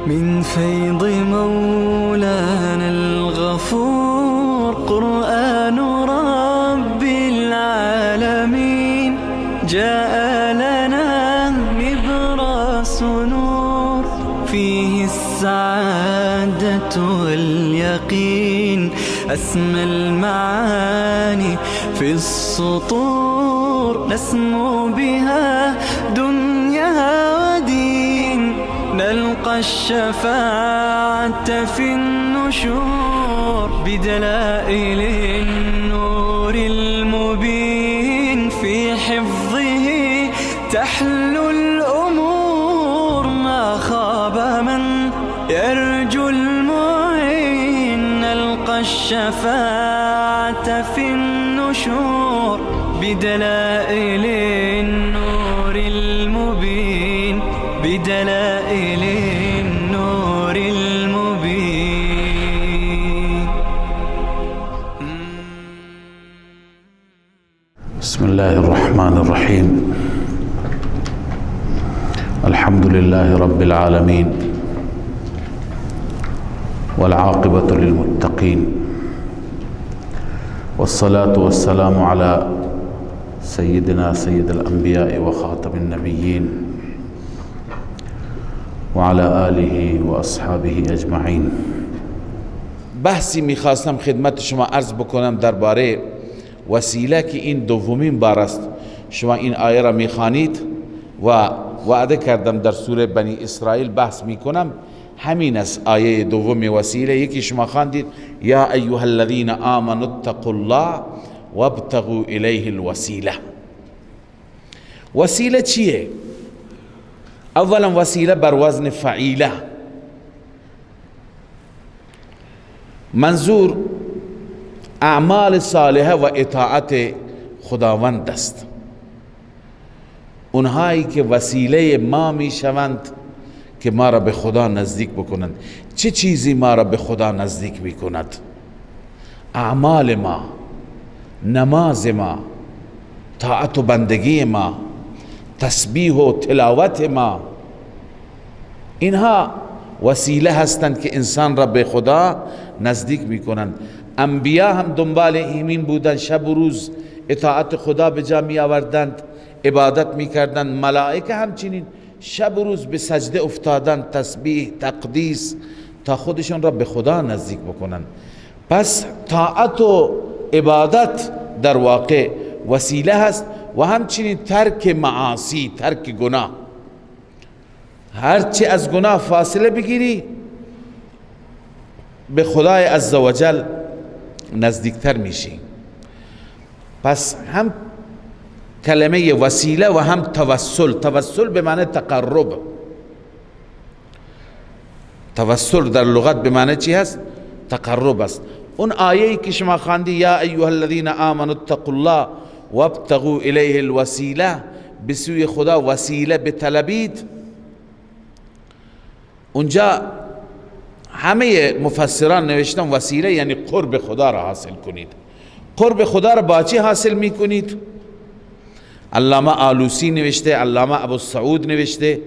من فيض مولانا الغفور، قرآن رب العالمين جاء لنا نبراس نور، فيه السعادة واليقين، أسمى المعاني في السطور، نسمو بها دنيا ودين، نلقى الشفاعة في النشور، بدلائل النور المبين، في حفظه تحلو الأمور، ما خاب من يرجو المعين، نلقى الشفاعة في النشور، بدلائل النور المبين، بدلائل النور المبين. بسم الله الرحمن الرحیم. الحمد لله رب العالمين، والعاقبة للمتقين، والصلاة والسلام على سيدنا سيد الأنبياء وخاتم النبيين وعلى آله وأصحابه اجمعین. بحثی میخواستم خدمت شما عرض بکنم درباره وسیله که این دومین بار است شما این آیه را میخوانید و وعده کردم در سوره بنی اسرائیل بحث میکنم. همین است آیه دوم وسیله. یکی شما خواندید یا ایها الذین آمنوا اتقوا الله وابتغوا الیه الوسیله. وسیله چیه؟ اولا وسیله بر وزن فعیله، منظور اعمال صالحه و اطاعت خداوند است. اونهایی که وسیله ما میشوند که ما را به خدا نزدیک بکنند. چه چیزی ما را به خدا نزدیک میکند؟ اعمال ما، نماز ما، طاعت و بندگی ما، تسبیح و تلاوت ما، اینها وسیله هستند که انسان را به خدا نزدیک میکنند. انبیا هم دنبال همین بودند، شب و روز اطاعت خدا به جا می آوردند، عبادت میکردند. ملائکه همچنین شب و روز به سجده افتادند، تسبیح، تقدیس، تا خودشان را به خدا نزدیک بکنند. پس طاعت و عبادت در واقع وسیله هست و همچنین ترک معاصی، ترک گناه. هرچی از گناه فاصله بگیری به خدای عزوجل نزدیکتر میشی. پس هم کلمه وسیله و هم توسل. توسل به معنی تقرب. توسل در لغت به معنی چی هست؟ تقرب است. اون آیه‌ای که شما خواندی یا ایها الذین آمنوا اتقوا الله وابتغوا الیه الوسیله، به سوی خدا وسیله بطلبید، اونجا همه مفسران نوشتن وسیله یعنی قرب خدا را حاصل کنید. قرب خدا را با چی حاصل میکنید؟ علامه آلوسی نوشته، علامه ابو سعود نوشته،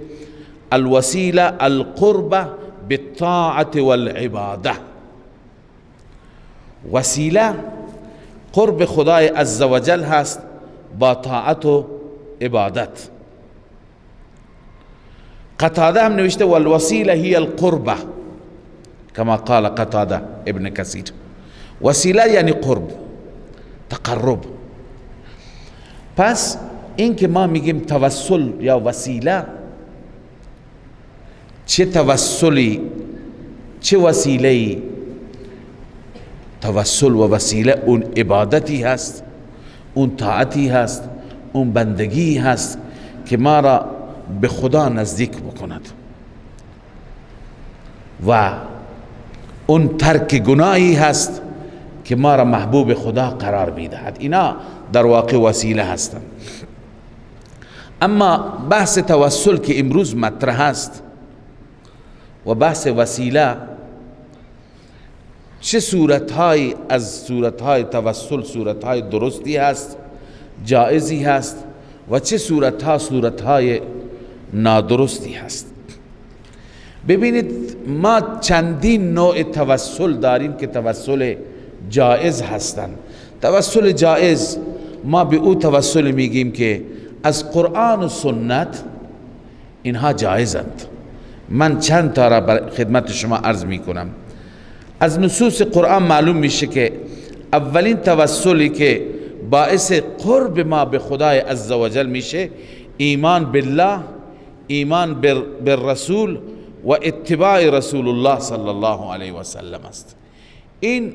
الوسیله القرب بالطاعة والعباده. وسیله قرب خدای عزوجل هست با طاعت و عبادت. قتاده هم نوشته والوسیله هی القربه کما قال قتاده ابن کثیر. وسیله یعنی قرب، تقرب. پس این که ما میگیم توسل یا وسیله، چه توسلی، چه وسیله‌ای؟ توسل و وسیله اون عبادتی هست، اون طاعتی هست، اون بندگی هست که ما را به خدا نزدیک بکند و اون ترک گناهی هست که ما را محبوب خدا قرار میدهد. اینا در واقع وسیله هستند. اما بحث توسل که امروز مطرح است و بحث وسیله، چه صورتهای از صورتهای توسل صورتهای درستی هست، جائزی هست، و چه صورتها صورتهای نادرستی هست. ببینید ما چندین نوع توسل داریم که توسل جائز هستند. توسل جائز ما به او توسل میگیم که از قرآن و سنت اینها جایزند. من چند تا را خدمت شما عرض میکنم. از نصوص قرآن معلوم میشه که اولین توسلی که باعث قرب ما به خدای عزوجل میشه ایمان بالله، ایمان بالرسول و اتباع رسول الله صلی الله علیه و سلم است. این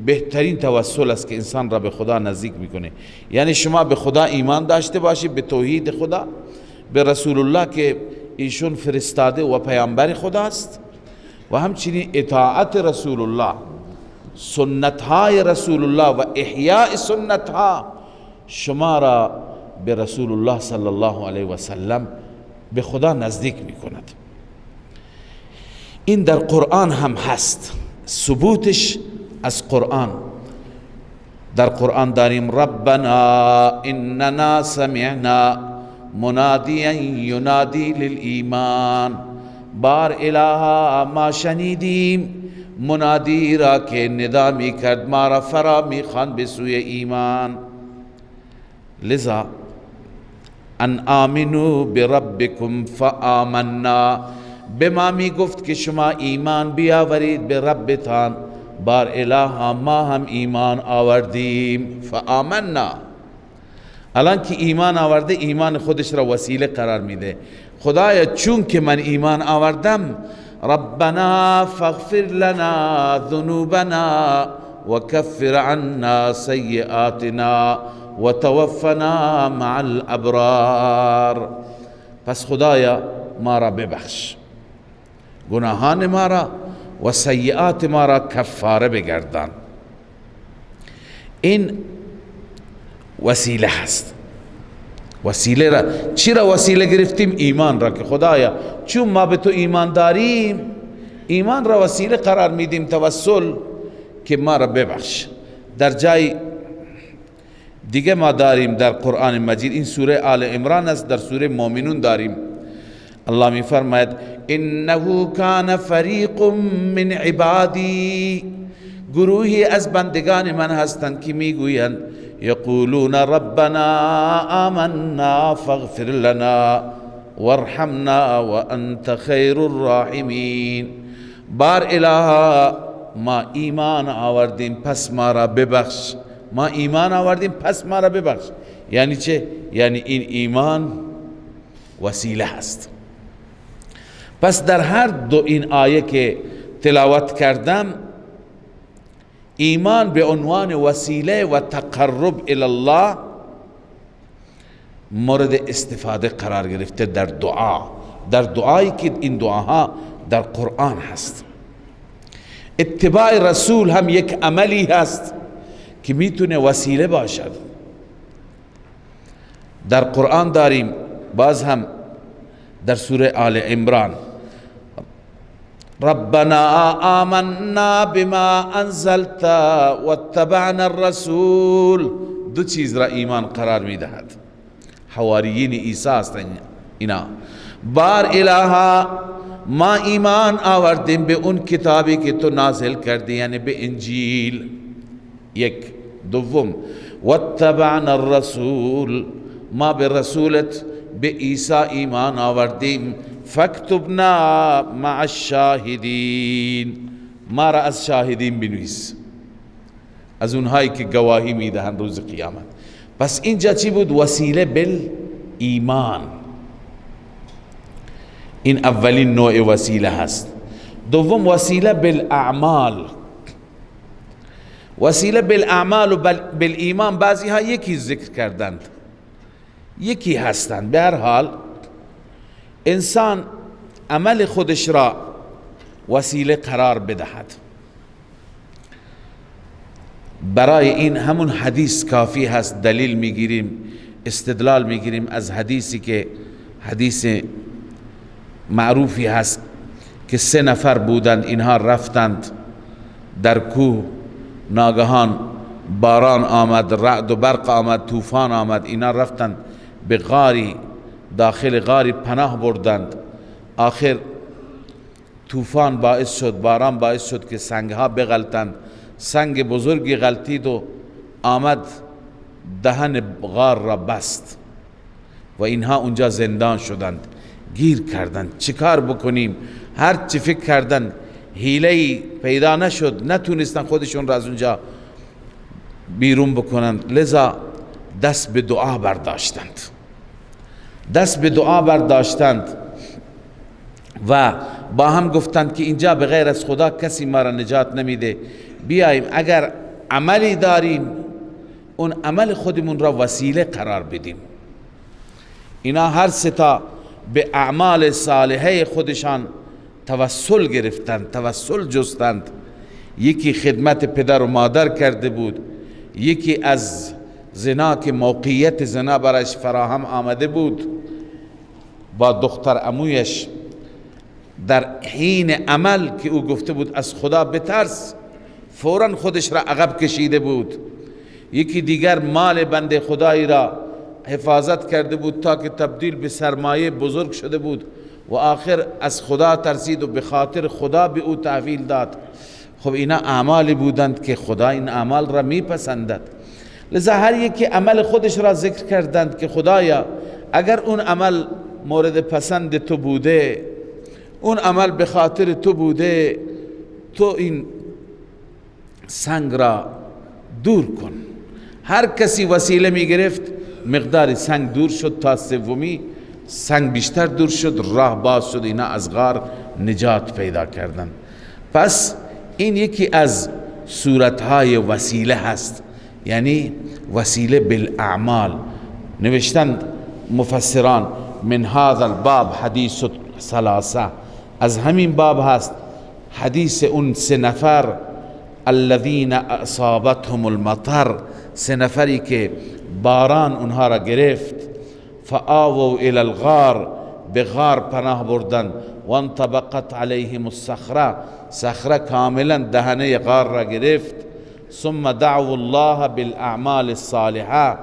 بهترین توسل است که انسان را به خدا نزدیک میکنه. یعنی شما به خدا ایمان داشته باشی، به توحید خدا، به رسول الله که ایشون فرستاده و پیامبر خداست، و همچنین اطاعت رسول الله، سنت های رسول الله و احیاء سنت ها شما را به رسول الله صلی الله علیه و سلم، به خدا نزدیک میکند. این در قرآن هم هست، ثبوتش از قرآن. در قرآن داریم ربنا اننا سمعنا منادیا ینادی للایمان، بار الها ما شنیدیم منادی را که ندا می کرد، ما را فرا می خواند به سوی ایمان. لذا ان آمنوا بربکم فآمنا، به ما می گفت که شما ایمان بیاورید به ربتان، بار الها ما هم ایمان آوردیم. فآمنا، الان که ایمان آورده ایمان خودش را وسیله قرار میده. خدایا چون که من ایمان آوردم، ربنا فاغفر لنا ذنوبنا وکفر عنا سیئاتنا وتوفنا مع الابرار. پس خدایا ما را ببخش، گناهان ما را و سیئات ما را کفاره بگردان. این وسیله هست. وسیله را چی را وسیله گرفتیم؟ ایمان را، که خدایا چون ما به تو ایمان داریم ایمان را وسیله قرار میدیم، توسل که ما را ببخش. در جای دیگه ما داریم در قرآن مجید، این سوره آل عمران است، در سوره مومنون داریم. الله می فرماید انه کان فریق من عبادی، گروهی از بندگان من هستند که میگویند یقولون ربنا آمنا فاغفر لنا وارحمنا وانت خیر الراحمین. بار الها ما ایمان آوردیم پس ما را ببخش، ما ایمان آوردیم پس ما را ببخش. یعنی چه؟ یعنی این ایمان وسیله هست. پس در هر دو این آیه که تلاوت کردم، ایمان به عنوان وسیله و تقرب الی الله مورد استفاده قرار گرفته در دعا، در دعایی که این دعاها در قرآن هست. اتباع رسول هم یک عملی هست که میتونه وسیله باشد. در قرآن داریم باز هم در سوره آل عمران، ربنا آمنا بما انزلت واتبعنا الرسول. دو چیز را ایمان قرار میدهد. حواریین عیسی هستند اینا. بار الها ما ایمان آوردیم به اون کتابی که تو نازل کردی، یعنی به انجیل. یک. دوم واتبعنا الرسول، ما به رسولت به عیسی ایمان آوردیم. فاکتبنا مع الشاهدین، ما را از شاهدین بنویس، از اونهایی که گواهی میدهند روز قیامت. پس اینجا چی بود؟ وسیله بالایمان. این اولین نوع وسیله هست. دوم وسیله بالاعمال. وسیله بالاعمال و بالایمان بعضی ها یکی ذکر کردند، یکی هستند. به هر حال انسان عمل خودش را وسیله قرار بدهد. برای این همون حدیث کافی هست. دلیل میگیریم، استدلال میگیریم از حدیثی که حدیث معروفی هست که 3 نفر بودند، اینها رفتند در کوه، ناگهان باران آمد، رعد و برق آمد، طوفان آمد، اینا رفتند به غاری، داخل غاری پناه بردند. آخر طوفان باعث شد، باران باعث شد که سنگها بغلتند. سنگ بزرگی غلطید و آمد دهن غار را بست و اینها اونجا زندان شدند، گیر کردند. چیکار بکنیم؟ هر چی فکر کردند حیله‌ای پیدا نشد، نتونستن خودشون را از اونجا بیرون بکنند. لذا دست به دعا برداشتند، دست به دعا برداشتند و با هم گفتند که اینجا به غیر از خدا کسی ما را نجات نمیده، بیاییم اگر عملی داریم اون عمل خودمون را وسیله قرار بدیم. اینا هر سه تا به اعمال صالحه خودشان توسل گرفتند، توسل جستند. یکی خدمت پدر و مادر کرده بود، یکی از زنا که موقعیت زنا برایش فراهم آمده بود با دختر عمویش، در حین عمل که او گفته بود از خدا بترس، فوراً خودش را عقب کشیده بود. یکی دیگر مال بنده خدایی را حفاظت کرده بود تا که تبدیل به سرمایه بزرگ شده بود و آخر از خدا ترسید و به خاطر خدا به او تحویل داد. خب اینا اعمالی بودند که خدا این اعمال را میپسندد. لذا هر یکی عمل خودش را ذکر کردند که خدایا اگر اون عمل مورد پسند تو بوده، اون عمل به خاطر تو بوده، تو این سنگ را دور کن. هر کسی وسیله می گرفت مقدار سنگ دور شد تا سومی سنگ بیشتر دور شد، راه باز شد، اینا از غار نجات پیدا کردن. پس این یکی از صورتهای وسیله هست، یعنی وسیله بالاعمال. نوشتند مفسران من هذا الباب حدیث ثلاثه، از همین باب هست حدیث اون سه نفر الذین اصابتهم المطر، سه نفری که باران اونها را گرفت، فآووا الى الغار، به غار پناه بردن، وانطبقت علیهم الصخره، صخره کاملا دهنه غار را گرفت، ثم دعوا الله بالاعمال الصالحه،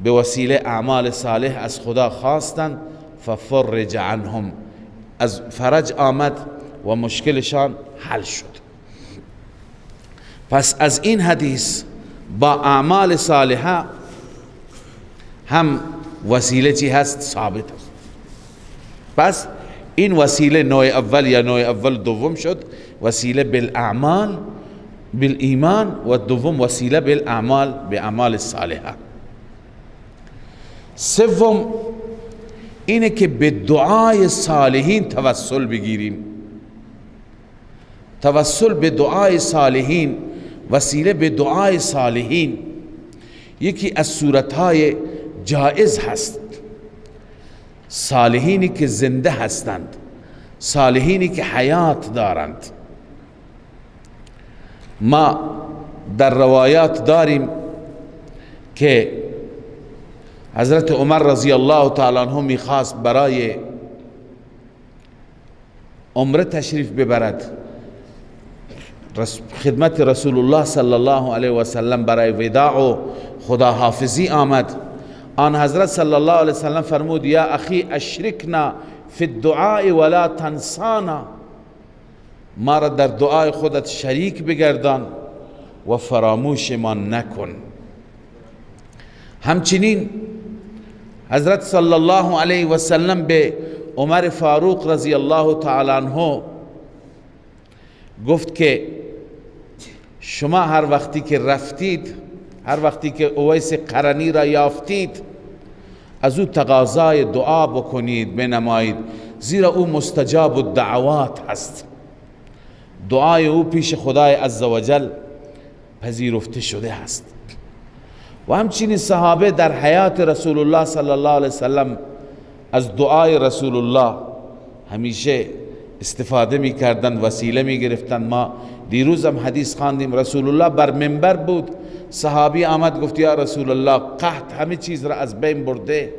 به وسیله اعمال صالح از خدا خواستند، ففرج عنهم، از فرج آمد و مشکلشان حل شد. پس از این حدیث با اعمال صالحه هم وسیله چی هست؟ ثابت است. پس این وسیله نوع اول یا نوع اول دوم شد، وسیله بالاعمال بالایمان، و دوم وسیله بالاعمال باعمال صالحه. سوم اینه که به دعای صالحین توسل بگیریم. توسل به دعای صالحین، وسیله به دعای صالحین یکی از صورتهای جائز هست. صالحینی که زنده هستند، صالحینی که حیات دارند. ما در روایات داریم که حضرت عمر رضی الله تعالی عنه میخواست برای عمره تشریف ببرد، خدمت رسول الله صلی الله علیه و سلم برای وداع و خداحافظی آمد. آن حضرت صلی الله علیه و سلم فرمود یا اخی اشرکنا فی الدعاء ولا تنسانا، ما را در دعای خودت شریک بگردان و فراموش ما نکن. همچنین حضرت صلی الله علیه و سلم به عمر فاروق رضی الله تعالی عنه گفت که شما هر وقتی که رفتید، هر وقتی که اویس قرنی را یافتید، از او تقاضای دعا بکنید، بنمایید، زیرا او مستجاب الدعوات هست، دعای او پیش خدای عزوجل پذیرفته شده هست. و همچنین صحابه در حیات رسول الله صلی الله علیه وسلم از دعای رسول الله همیشه استفاده می کردن، وسیله می گرفتن. ما دیروز هم حدیث خواندیم، رسول الله بر منبر بود، صحابی آمد گفت یا رسول الله قحط همه چیز را از بین برده،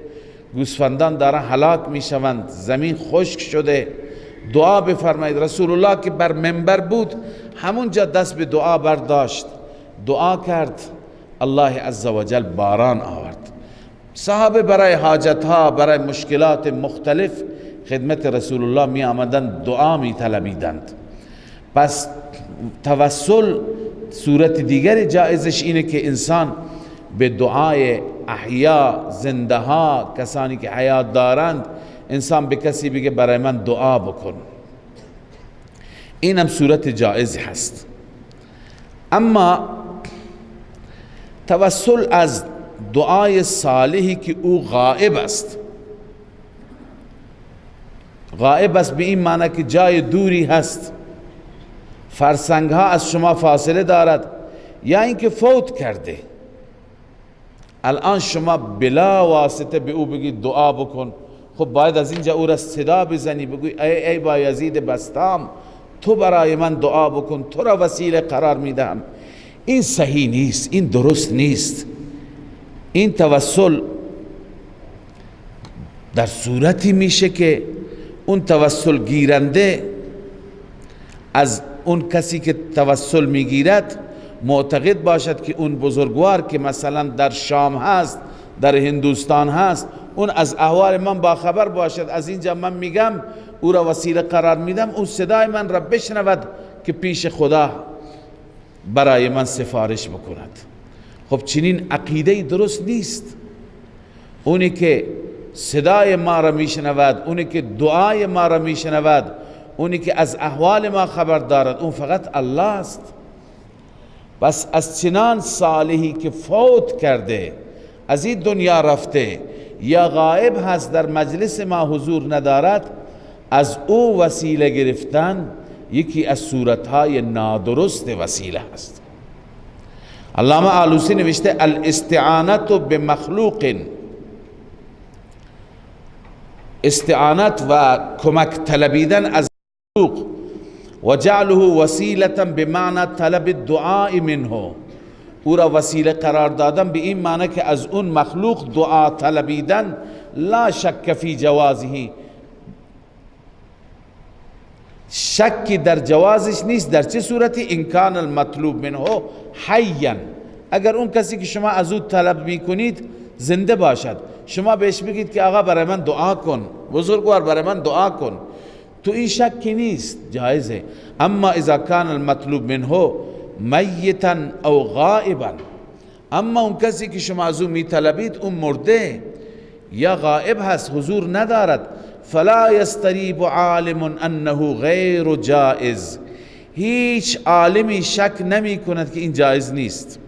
گوسفندان دارن هلاک می شوند، زمین خشک شده، دعا بفرمایید. رسول الله که بر منبر بود همونجا دست به دعا برداشت، دعا کرد، الله عزوجل باران آورد. صحابه برای حاجتها، برای مشکلات مختلف خدمت رسول الله می آمدند، دعا می طلبیدند. پس توسل صورت دیگر جایزش اینه که انسان به دعای احیا، زنده ها، کسانی که حیات دارند، انسان به کسی بگه برای من دعا بکن، اینم صورت جایز هست. اما توسل از دعای صالحی که او غائب است، غائب است به این معنی که جای دوری هست، فرسنگ ها از شما فاصله دارد، یا اینکه فوت کرده، الان شما بلا واسطه به او بگید دعا بکن، خب باید از اینجا او را صدا بزنی، بگوی ای بایزید بسطام، تو برای من دعا بکن، تو را وسیله قرار میدهم. این صحیح نیست، این درست نیست. این توسل در صورتی میشه که اون توسل گیرنده از اون کسی که توسل میگیرد معتقد باشد که اون بزرگوار که مثلا در شام هست، در هندوستان هست، اون از احوال من باخبر باشد، از اینجا من میگم او را وسیله قرار میدم، اون صدای من را بشنود که پیش خدا برای من سفارش بکند. خب چنین عقیده درست نیست. اونی که صدای ما را میشنود، اونی که دعای ما را میشنود، اونی که از احوال ما خبر دارد، اون فقط الله است. پس از چنان صالحی که فوت کرده، از این دنیا رفته یا غائب هست، در مجلس ما حضور ندارد، از او وسیله گرفتن یکی از صورتهای نادرست وسیله است. علامه آلوسی نوشته الاستعانت بمخلوق، استعانت و کمک طلبیدن از مخلوق، و جعله وسیله بمعنی طلب الدعاء منه، او را وسیله قرار دادن به این معنی که از اون مخلوق دعا طلبیدن، لا شک فی جوازه، شکی در جوازش نیست. در چه صورتی؟ ان کان المطلوب منه حیا، اگر اون کسی که شما از او طلب میکنید زنده باشد، شما بهش بگید که آقا برای من دعا کن، بزرگوار برای من دعا کن، تو این شکی نیست، جایزه. اما اذا کان المطلوب منه میتا او غائبا، اما اون کسی که شما از او میطلبید اون مرده یا غائب هست، حضور ندارد، فلا یستریب عالم انه غیر جائز، هیچ عالمی شک نمی کند که این جائز نیست.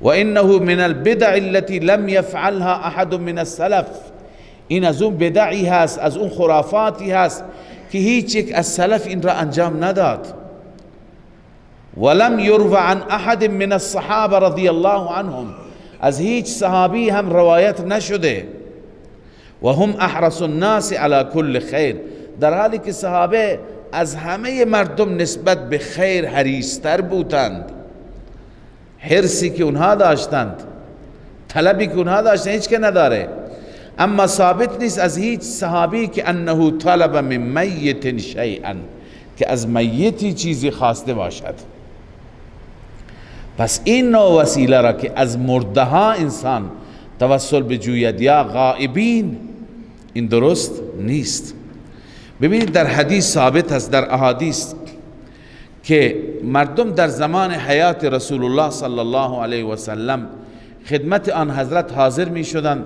و انه من البدع التي لم يفعلها احد من السلف، این از اون بدعی هست، از اون خرافاتی هست که هیچ یک از سلف این را انجام نداد. ولم يروى عن احد من الصحابه رضی الله عنهم، از هیچ صحابی هم روایت نشده. و هم احرص الناس على كل خیر، در حالی که صحابه از همه مردم نسبت به خیر حریصتر بودند، حرصی که اونها داشتند، طلبی که اونها داشتند هیچ که نداره. اما ثابت نیست از هیچ صحابی که انه طلب من میت شیئا، که از میتی چیزی خواسته باشد. پس این نوع وسیله را که از مرده ها انسان توسل بجوید یا غائبین، این درست نیست. ببینید در حدیث ثابت است، در احادیث، که مردم در زمان حیات رسول الله صلی الله علیه و سلم خدمت آن حضرت حاضر می شدند،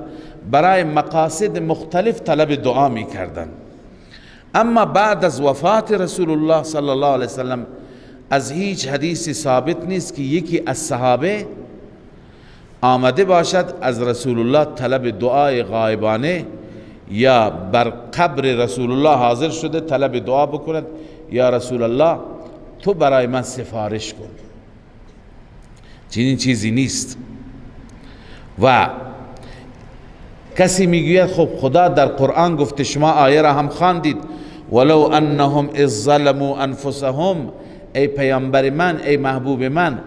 برای مقاصد مختلف طلب دعا می کردند. اما بعد از وفات رسول الله صلی الله علیه و سلم از هیچ حدیث ثابت نیست که یکی از صحابه آمده باشد از رسول الله طلب دعای غایبانه یا بر قبر رسول الله حاضر شده طلب دعا بکند، یا رسول الله تو برای من سفارش کن. چنین چیزی نیست. و کسی میگوید خب خدا در قرآن گفته، شما آیه را هم خواندید، ولو انهم اذ ظلموا انفسهم، ای پیامبر من، ای محبوب من،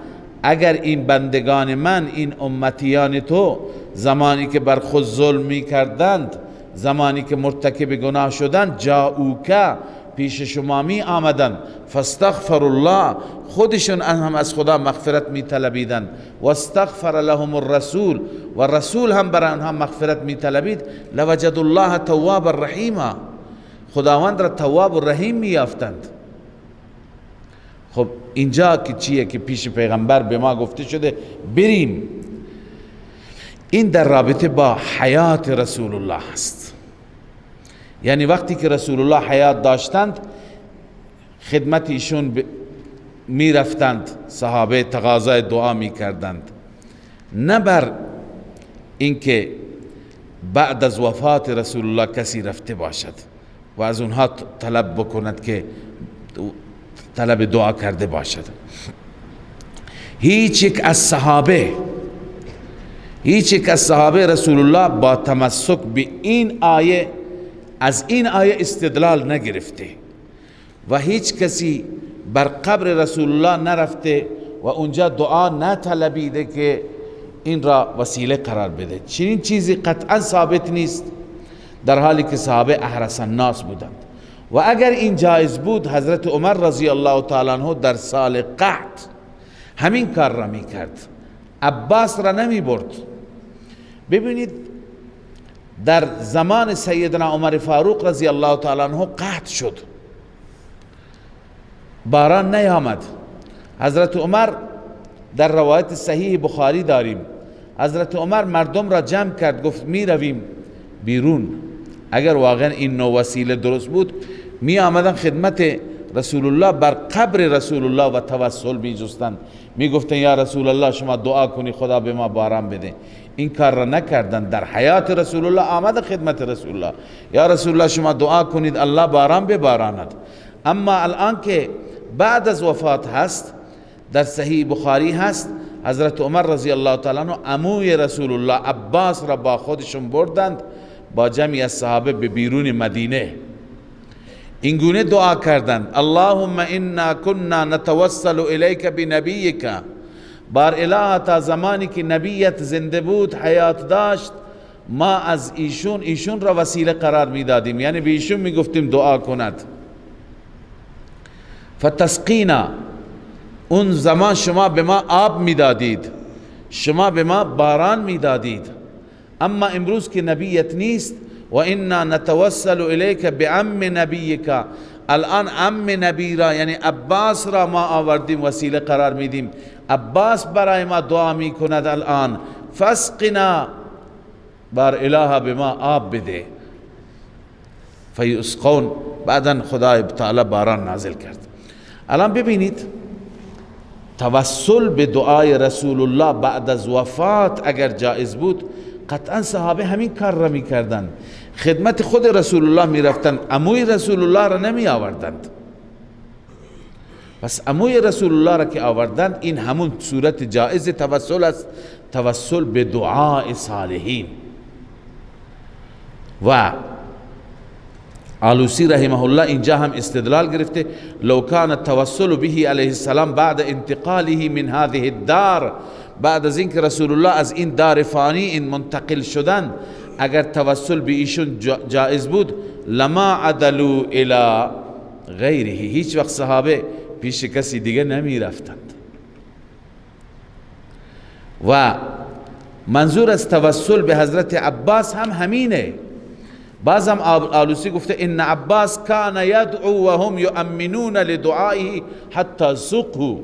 اگر این بندگان من، این امتیان تو، زمانی که بر خود ظلم میکردند، زمانی که مرتکب گناه شدند، جاؤک پیش شما می آمدند، فاستغفر الله، خودشون هم از خدا مغفرت می طلبیدند، و استغفر لهم الرسول، و رسول هم برای آنها مغفرت می طلبید، لوجد الله تواب الرحیم، خداوند را تواب و رحیم می یافتند. خب اینجا که چیه که پیش پیغمبر به ما گفته شده بریم، این در رابطه با حیات رسول الله است. یعنی وقتی که رسول الله حیات داشتند خدمت ایشون می رفتند، صحابه تقاضای دعا می کردند، نه بر اینکه بعد از وفات رسول الله کسی رفته باشد و از اونها طلب بکند که طلب دعا کرده باشد. هیچ یک از صحابه رسول الله با تمسک به این آیه، از این آیه استدلال نگرفته و هیچ کسی بر قبر رسول الله نرفته و اونجا دعا نطلبیده که این را وسیله قرار بده. چنین چیزی قطعا ثابت نیست، در حالی که صحابه احرص الناس بودند. و اگر این جایز بود حضرت عمر رضی الله تعالی عنہ در سال قحط همین کار را می کرد، عباس را نمی برد. ببینید در زمان سیدنا عمر فاروق رضی الله تعالی عنہ قحط شد، باران نیامد. حضرت عمر در روایت صحیح بخاری داریم، حضرت عمر مردم را جمع کرد، گفت می رویم بیرون. اگر واقعا این نوع وسیله درست بود می آمدن خدمت رسول الله، بر قبر رسول الله و توسل می جستند، می گفتن یا رسول الله شما دعا کنی خدا به ما باران بده. این کار را نکردن. در حیات رسول الله آمد خدمت رسول الله، یا رسول الله شما دعا کنید الله باران بباراند. اما الان که بعد از وفات هست، در صحیح بخاری هست، حضرت عمر رضی الله تعالی عنہ عموی رسول الله عباس را با خودشون بردند با جمعی از صحابه به بیرون مدینه. این گونه دعا کردند: اللهم انا كنا نتوسل الیک بنبیک. بار اله تا زمانی که نبیت زنده بود، حیات داشت، ما از ایشون را وسیله قرار میدادیم، یعنی به ایشون میگفتیم دعا کند. فتسقینا، اون زمان شما به ما آب میدادید، شما به ما باران میدادید. اما امروز که نبیت نیست، و انا نتوسل الیک بعم نبیک، الان عم نبی را یعنی عباس را ما آوردیم وسیله قرار میدیم، عباس برای ما دعا میکند الان، فسقنا، بار اله به ما آب بده. فیسقون، بعدا خدای تعالی باران نازل کرد. الان ببینید توسل به دعای رسول الله بعد از وفات اگر جایز بود، قطعا صحابه همین کار را میکردند، خدمت خود رسول الله میرفتند، عموی رسول الله را نمی آوردند. پس عموی رسول الله را که آوردند، این همون صورت جایز توسل است، توسل به دعای صالحین. و آلوسی رحمه الله اینجا هم استدلال گرفته، لو کان التوسل به علیه السلام بعد انتقاله من هذه الدار، بعد از اینکه رسول الله از این دار فانی این منتقل شدن، اگر توسل به ایشون جایز بود، لما عدلوا الى غیره، هیچ وقت صحابه پیش کسی دیگه نمی رفتند. و منظور از توسل به حضرت عباس هم همینه. بعضم آلوسی گفته ان عباس کان یدعو و هم یؤمنون لدعائه حتی سقوا.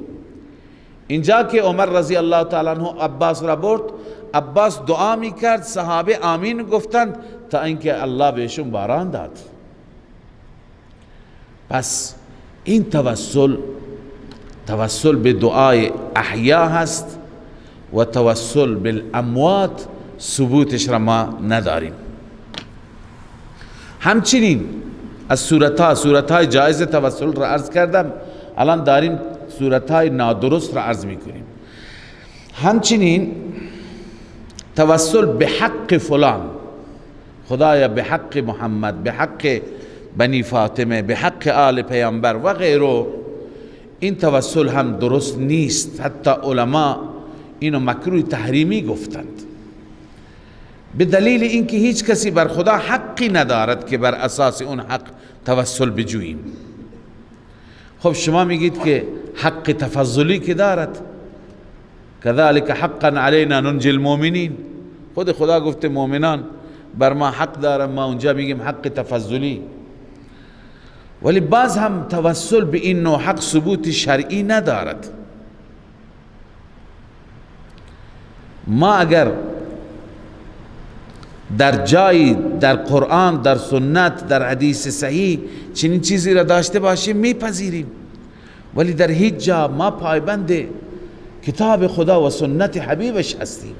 اینجا که عمر رضی الله تعالی عنہ عباس را برد، عباس دعا میکرد، صحابه آمین گفتند تا اینکه الله بهشون باران داد. پس این توسل، توسل به دعای احیا هست و توسل بالاموات ثبوتش را ما نداریم. همچنین از صورتهای جایز توسل را عرض کردم، الان داریم صورتهای نادرست را عرض میکنیم. همچنین توسل به حق فلان، خدایا به حق محمد، به حق بنی فاطمه، به حق آل پیامبر و غیره، این توسل هم درست نیست. حتی علما اینو مکروه تحریمی گفتند. به دلیل اینکه هیچ کسی بر خدا حقی ندارد که بر اساس اون حق توسل بجوییم. خب شما میگید که حق تفضلی که دارد، كذلك حقا علینا ننجی المؤمنین، خود خدا گفته مؤمنان بر ما حق دارن، ما اونجا میگیم حق تفضلی. ولی باز هم توسل به این نوع حق ثبوت شرعی ندارد. ما اگر در جایی در قرآن، در سنت، در حدیث صحیح چنین چیزی را داشته باشیم میپذیریم، ولی در هیچ جا ما پایبند کتاب خدا و سنت حبیبش هستیم.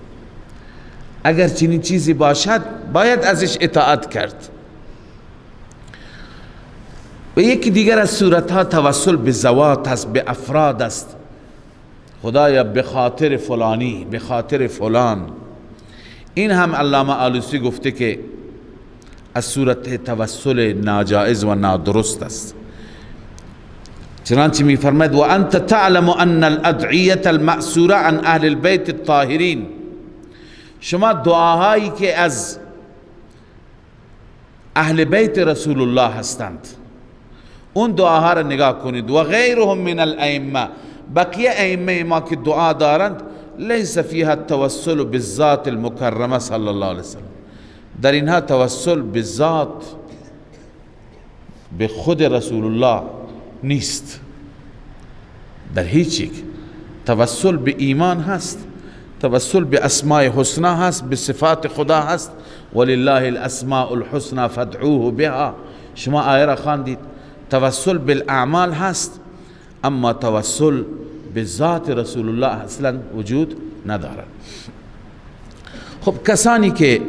اگر چنین چیزی باشد باید ازش اطاعت کرد. و یکی دیگر از صورتها توسل به ذوات است، به افراد است. خدایا به خاطر فلانی، به خاطر فلان. این هم علامه آلوسی گفته که از صورت توسل ناجائز و نادرست است. چنانچه می فرماید و انت تعلم ان الادعیه المأثوره عن اهل البیت الطاهرین، شما دعاهایی که از اهل بیت رسول الله هستند اون دعاها را نگاه کنید، و غیرهم من الائمه، بقیه ائمه ما که دعا دارند، لیس فیها التوسل بالذات المکرمه صلی الله علیه وسلم، در اینها توسل بالذات به خود رسول الله نیست. در هیچ یک توسل به ایمان هست، توسل به اسماء حسنا هست، به صفات خدا هست. ولله الاسماء الحسنا فادعوه بها، شما آیه را خواندید. توسل بالاعمال هست، اما توسل به ذات رسول الله اصلا وجود ندارد. خب کسانی که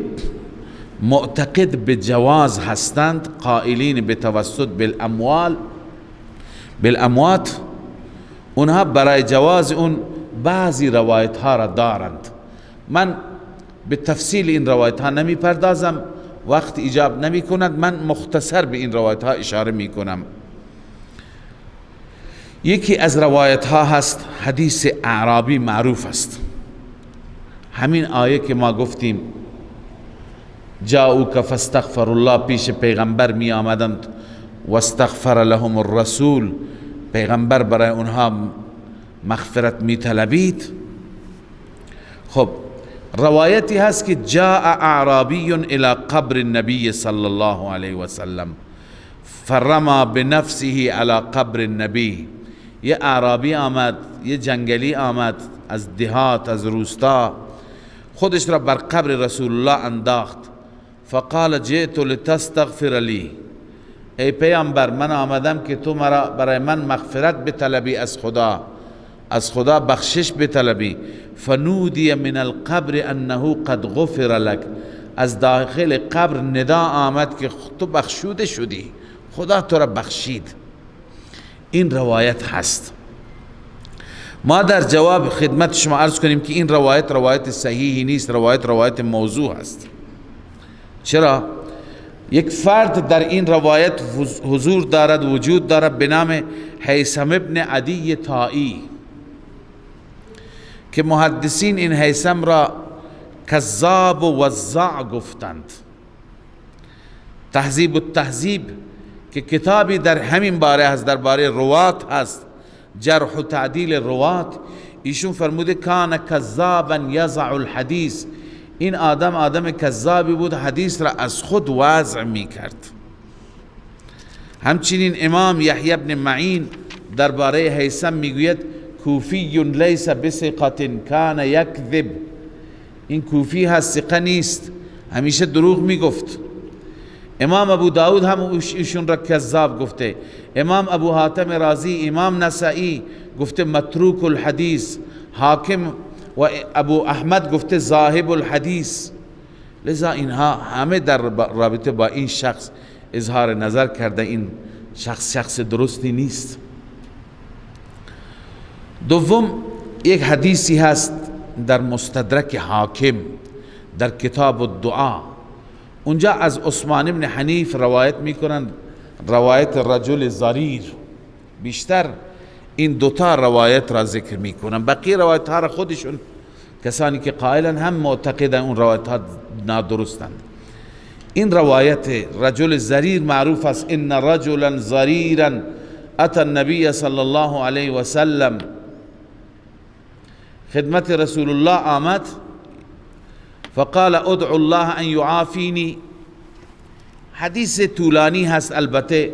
معتقد به جواز هستند، قائلین به توسل بالاموال بالاموات، اونها برای جواز اون بعضی روایت ها را دارند. من به تفصیل این روایت ها نمی پردازم، وقت ایجاب نمی کند، من مختصر به این روایت ها اشاره می کنم. یکی از روایت ها هست حدیث اعرابی معروف است، همین آیه که ما گفتیم جاءوک فاستغفر الله، پیش پیغمبر می آمدند و استغفر لهم الرسول، پیغمبر برای اونها مغفرت می طلبید. خب روایتی هست که جاء اعرابی الى قبر النبی صلی الله علیه وسلم فرما بنفسه على قبر النبی. یه اعرابی آمد، یه جنگلی آمد از دهات، از روستا، خودش را بر قبر رسول الله انداخت. فقال جئت لتستغفر لی، ای پیامبر من آمدم که تو مرا برای من مغفرت بطلبی از خدا، از خدا بخشش بطلبی. فنودی من القبر انه قد غفر لك، از داخل قبر ندا آمد که تو بخشوده شدی، خدا تو را بخشید. این روایت هست. ما در جواب خدمت شما عرض کنیم که این روایت روایت صحیحی نیست، روایت موضوع هست. چرا؟ یک فرد در این روایت حضور دارد، وجود دارد، به نام هیثم ابن عدی طائی، که محدثین این هیثم را کذاب و وضاع گفتند. تهذیب التهذیب که کتابی در همین باره هست، در باره روات هست، جرح و تعدیل روات، ایشون فرموده کان کذابا یضع الحدیث، این آدم آدم کذابی بود، حدیث را از خود وضع می کرد. همچنین امام یحیی بن معین درباره هیثم میگوید کوفی لیس بثقة کان یکذب، این کوفی هست، ثقه نیست، همیشه دروغ میگفت. امام ابو داود هم ایشون را کذاب گفته، امام ابو حاتم رازی، امام نسائی گفته متروک الحدیث، حاکم و ابو احمد گفته ذاهب الحدیث. لذا اینها همه در رابطه با این شخص اظهار نظر کرده، این شخص شخص درستی نیست. دوم، یک حدیثی هست در مستدرک حاکم در کتاب الدعا، اونجا از عثمان بن حنیف روایت میکنند، روایت رجل ضریر. بیشتر این دوتا روایت را ذکر میکنن، بقیه روایت ها را خودشون کسانی که قائلن هم معتقدن اون روایت ها نادرستند. این روایت رجل ضریر معروف است، ان رجلا ضریرا اتى النبی صلی الله علیه و سلم، خدمت رسول الله آمد، فقال ادعو الله ان يعافینی. حدیث طولانی هست، البته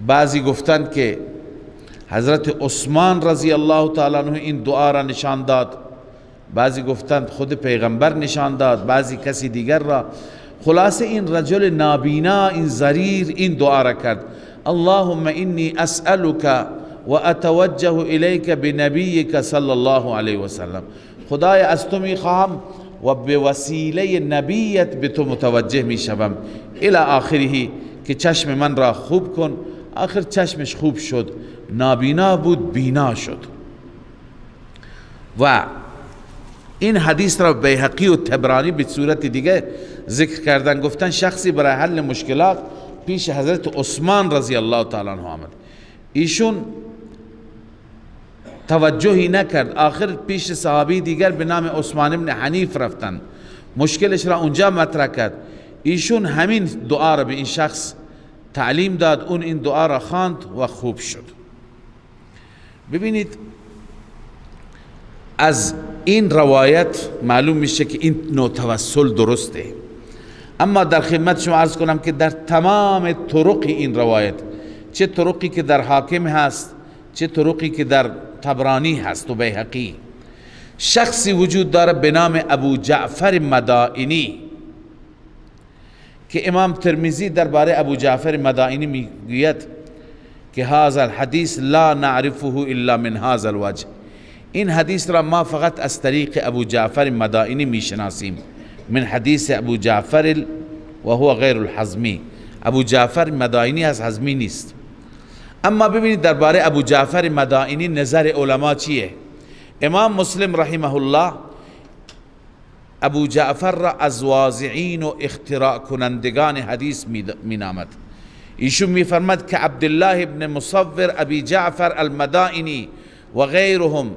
بعضی گفتند که حضرت عثمان رضی الله تعالی عنه این دعا را نشان داد، بعضی گفتند خود پیغمبر نشان داد، بعضی کسی دیگر را. خلاصه این رجل نابینا، این ضریر، این دعا را کرد: اللهم انی اسألک و اتوجه الیک بنبیک صلی الله علیه وسلم. خدای از تو میخواهم و به وسیله نبیت به تو متوجه میشوم، الی آخره، که چشم من را خوب کن. آخر چشمش خوب شد، نابینا بود بینا شد. و این حدیث را بیهقی و طبرانی به صورت دیگه ذکر کردن، گفتن شخصی برای حل مشکلات پیش حضرت عثمان رضی الله تعالی عنه آمد، ایشون توجهی نکرد، آخر پیش صحابی دیگر به نام عثمان ابن حنیف رفتن، مشکلش را اونجا مطرح کرد، ایشون همین دعا را به این شخص تعلیم داد، اون این دعا را خواند و خوب شد. ببینید از این روایت معلوم میشه که این نوع توسل درسته. اما در خدمت شما عرض کنم که در تمام طرق این روایت، چه طرقی که در حاکم هست، چه طرقی که در طبرانی هست و بیهقی، شخصی وجود داره به نام ابو جعفر مدائنی که امام ترمذی درباره ابو جعفر مدائنی میگوید که هذا الحدیث لا نعرفه الا من هذا الوجه، این حدیث را ما فقط از طریق ابو جعفر مدائنی میشناسیم، من حدیث ابو جعفر و هو غیر الحزمی. ابو جعفر مدائنی از حزمی نیست. اما ببینید درباره ابو جعفر مدائنی نظر علما چیه؟ امام مسلم رحمه الله ابو جعفر را از واضعین و اختراع کنندگان حدیث مینامد. ایشون میفرماد که عبدالله ابن مصور ابی جعفر المدائنی و غیرهم،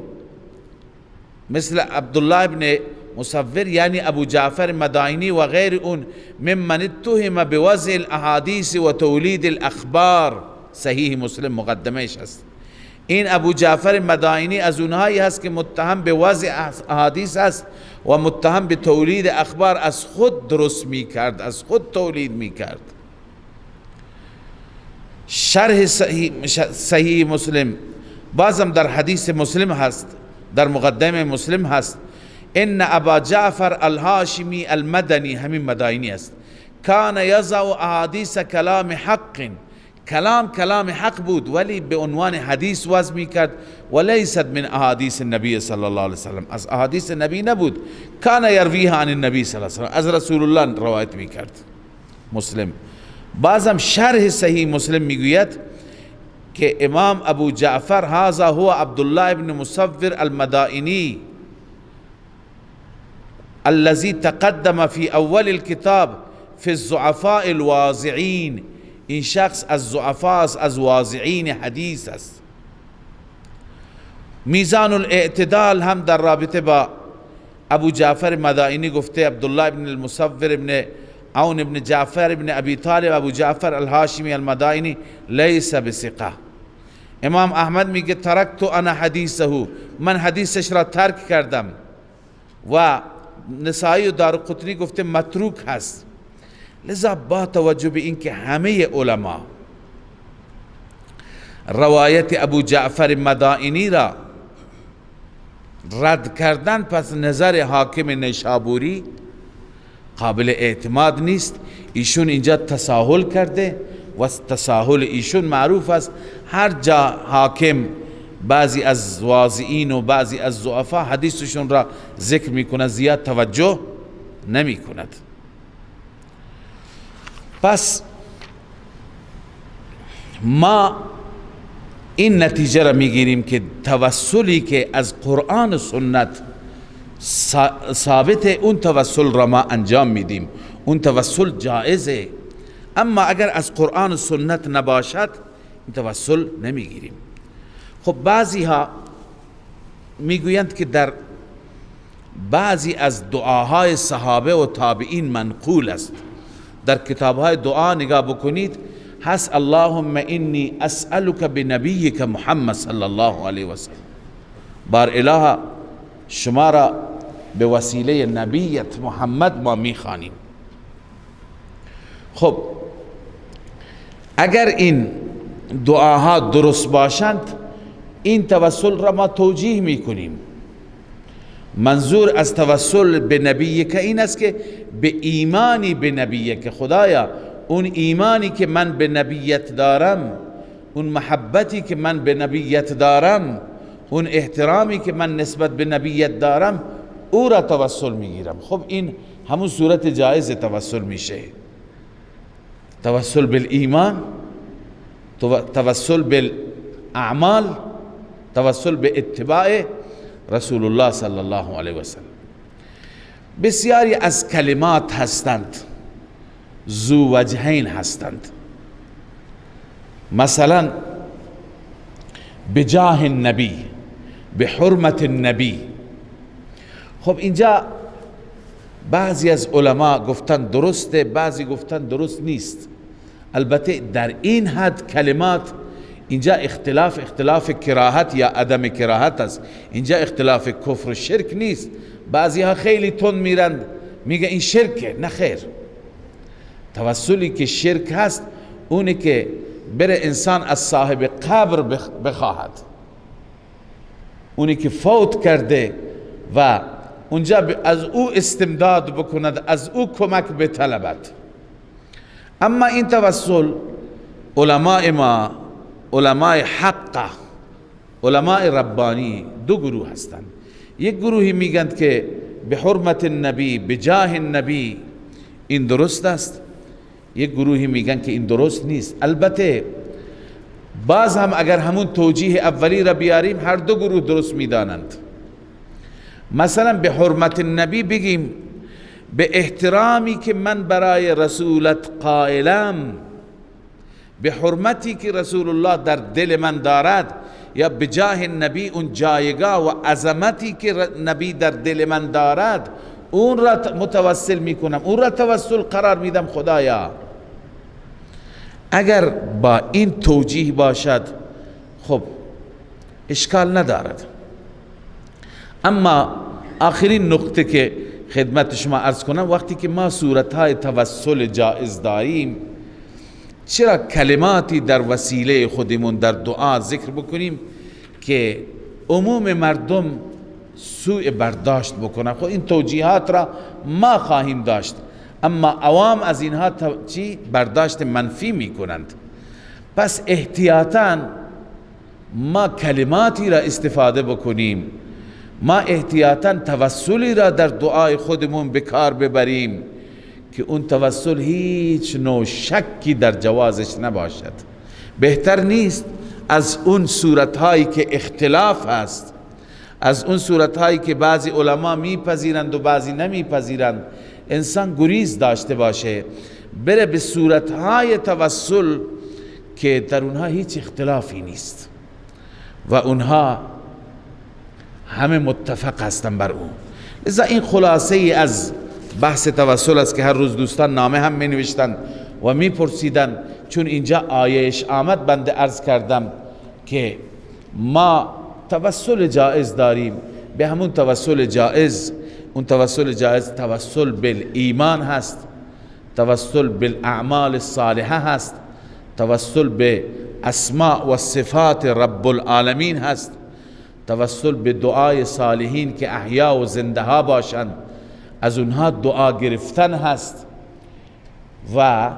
مثل عبدالله ابن مصور یعنی ابو جعفر مدائنی و غیر اون، ممن اتهم بوضع الاحادیث و تولید الاخبار. صحیح مسلم مقدمهش هست. این ابو جعفر مدائنی از اونهایی هست که متهم به وضع احادیث است و متهم به تولید اخبار، از خود درست میکرد، از خود تولید میکرد. شرح صحیح مسلم بازم در حدیث مسلم هست، در مقدمه مسلم هست، ان ابا جعفر الهاشمی المدنی، همین مدائنی است، کان یضع احادیث کلام حق، کلام حق بود ولی به عنوان حدیث وضع میکرد، و لیست من احادیث النبی صلی الله علیه وسلم، از احادیث نبی نبود، کان یرویها عن النبی صلی الله علیه وسلم، از رسول الله روایت میکرد مسلم. بازم شرح صحیح مسلم میگوید که امام ابو جعفر هذا هو عبدالله ابن مصور المدائنی الذي تقدم في اول الكتاب في الضعفاء الواضعین. این شخص از ضعفاء است، از واضعین حدیث است. میزان الاعتدال هم در رابطه با ابو جعفر مدائنی گفته عبدالله ابن المصور ابن عون ابن جعفر ابن ابی طالب ابو جعفر الهاشمی المدائنی لیس بثقه. امام احمد میگه ترکت انا حدیثه، من حدیثش را ترک کردم، و نسائی و دارقطنی گفته متروک هست. لذا با توجه به اینکه همه علما روایت ابو جعفر مدائنی را رد کردن، پس نظر حاکم نیشابوری قابل اعتماد نیست. ایشون اینجا تساهل کرده و تساهل ایشون معروف است. هر جا حاکم بعضی از واضعین و بعضی از ضعفا حدیثشون را ذکر میکند، زیاد توجه نمیکند. پس ما این نتیجه را میگیریم که توسلی که از قرآن و سنت ثابت، اون توسل را ما انجام میدیم، اون توسل جائزه. اما اگر از قرآن و سنت نباشد این توسل نمیگیریم. خب بعضی ها میگویند که در بعضی از دعاهای صحابه و تابعین منقول است. در کتابهای دعا نگاه بکنید هست اللهم انی اسألک بنبیک محمد صلی الله علیه وسلم، بار اله شما را به وسیله نبیت محمد ما میخوانیم. خب اگر این دعاها درست باشند این توسل را ما توجیه میکنیم. منظور از توسل به نبی که این است که به ایمانی به نبی که خدایا اون ایمانی که من به نبیت دارم، اون محبتی که من به نبیت دارم، اون احترامی که من نسبت به نبیت دارم، او را توسل میگیرم. خب این همون صورت جایز توسل میشه، توسل بالایمان، توسل بالاعمال، توسل به اتباع رسول الله صلی الله علیه و سلم. بسیاری از کلمات هستند ذو وجهین هستند. مثلا بجاه النبی، به حرمت النبی. خب اینجا بعضی از علما گفتن درسته، بعضی گفتن درست نیست. البته در این حد کلمات اینجا اختلاف کراهت یا عدم کراهت است، اینجا اختلاف کفر و شرک نیست. بعضی ها خیلی تند میرند میگه این شرکه. نه خیر، توسلی که شرک هست اونه که بره انسان از صاحب قبر بخواهد، اونی که فوت کرده و اونجا از او استمداد بکند، از او کمک بطلبد. اما این توسل علماء ما، علماء حق، علماء ربانی دو گروه هستند. یک گروهی میگند که به حرمت النبی، به جاه النبی این درست است، یک گروهی میگن که این درست نیست. البته باز هم اگر همون توجیه اولی را بیاریم هر دو گروه درست میدانند. مثلا به حرمت النبی بگیم به احترامی که من برای رسولت قائلم، به حرمتی که رسول الله در دل من دارد، یا به جاه نبی اون جایگاه و عظمتی که نبی در دل من دارد اون را متوسل میکنم، اون را توسل قرار میدم خدایا. اگر با این توجیه باشد خب اشکال ندارد. اما آخرین نقطه که خدمت شما عرض کنم، وقتی که ما صورتهای توسل جائز داریم چرا کلماتی در وسیله خودمون در دعا ذکر بکنیم که عموم مردم سوء برداشت بکنن؟ خب این توجیهات را ما خواهیم داشت، اما عوام از اینها چی برداشت منفی میکنند. پس احتیاطاً ما کلماتی را استفاده بکنیم، ما احتیاطاً توسلی را در دعای خودمون به کار ببریم که اون توسل هیچ نوع شکی در جوازش نباشد. بهتر نیست از اون صورتهایی که اختلاف هست، از اون صورتهایی که بعضی علما میپذیرند و بعضی نمیپذیرند، انسان گریز داشته باشه، بره به صورتهای توسل که در اونها هیچ اختلافی نیست و اونها همه متفق هستن بر اون. لذا این خلاصه ای از بحث توسل است که هر روز دوستان نامه هم می نوشتن و می پرسیدن. چون اینجا آیهش آمد بنده عرض کردم که ما توسل جائز داریم، به همون توسل جائز، اون توسل جائز توسل بالایمان هست، توسل بالاعمال الصالحه هست، توسل به اسماء و صفات رب العالمین هست، توسل به دعای صالحین که احیا و زنده ها باشند از اونها دعا گرفتن هست و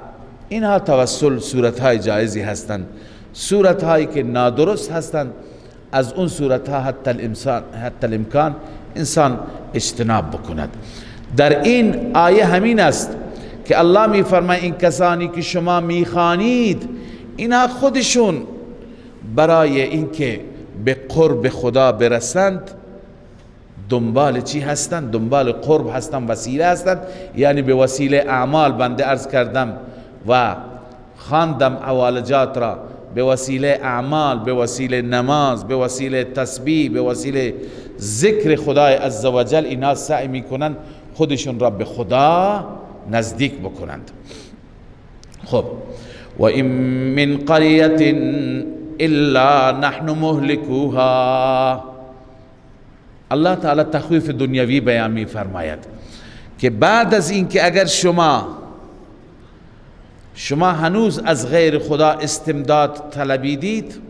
اینها توسل صورتهای جایزی هستند. صورتهایی که نادرست هستند از اون صورتها حتی الامکان انسان اجتناب بکند. در این آیه همین است که الله می فرماید این کسانی که شما میخوانید اینها خودشون برای اینکه به قرب خدا برسند دنبال چی هستند؟ دنبال قرب هستند، وسیله هستند، یعنی به وسیله اعمال. بنده عرض کردم و خواندم حوالجات را، به وسیله اعمال، به وسیله نماز، به وسیله تسبیح، به وسیله ذکر خدای عزوجل اینا سعی میکنند خودشون را به خدا نزدیک بکنند. خب و این من قریة الا نحن مهلكوها. الله تعالی تخویف دنیوی بیان می فرماید که بعد از اینکه اگر شما هنوز از غیر خدا استمداد طلبیدید،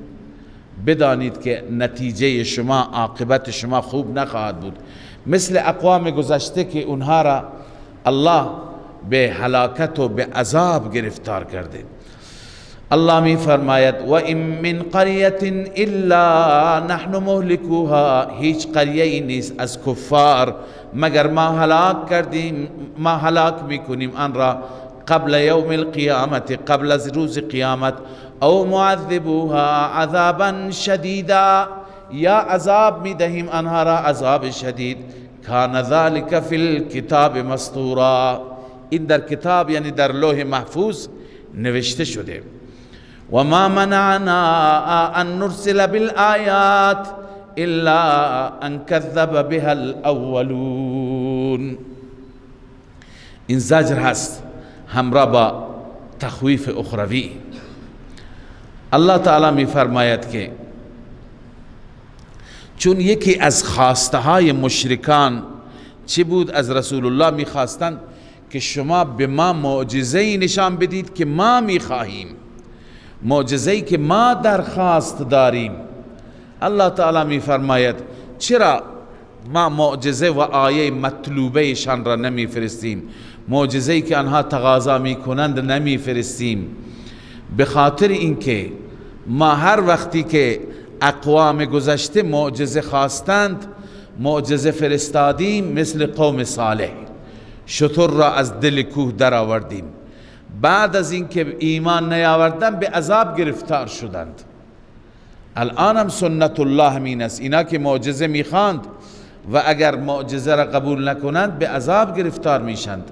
بدانید که نتیجه شما، عاقبت شما خوب نخواهد بود. مثل اقوام گذشته که اونها را الله به هلاکت و به عذاب گرفتار کرده. الله می فرماید و این من قریة الا نحن مهلكوها، هیچ قریه ای نیست از کفار مگر ما هلاک کردیم، ما هلاک میکنیم آن را قبل یوم القیامت، قبل از روز قیامت، او معذبوها عذابا شدیدا، یا عذاب میدهیم آنها را عذاب شدید. کان ذلك فی الکتاب مسطورا، این در کتاب یعنی در لوح محفوظ نوشته شده. و ما منعنا ان نرسل بالآیات الا ان کذب بها الاولون. این زجر هست همراه با تخویف اخروی. الله تعالی می فرماید که چون یکی از خواسته های مشرکان چی بود؟ از رسول الله می خواستند که شما به ما معجزه نشان بدید که ما می خواهیم، معجزه‌ای که ما درخواست داریم. الله تعالی می فرماید چرا ما معجزه و آیه مطلوبه شان را نمی فرستیم، معجزه‌ای که آنها تقاضا می کنند نمی فرستیم؟ به خاطر اینکه ما هر وقتی که اقوام گذشته معجزه خواستند معجزه فرستادیم، مثل قوم صالح شتر را از دل کوه در آوردیم، بعد از اینکه ایمان نیاوردن به عذاب گرفتار شدند. الان هم سنت الله همین است، اینا که معجزه میخواند و اگر معجزه را قبول نکنند به عذاب گرفتار میشند.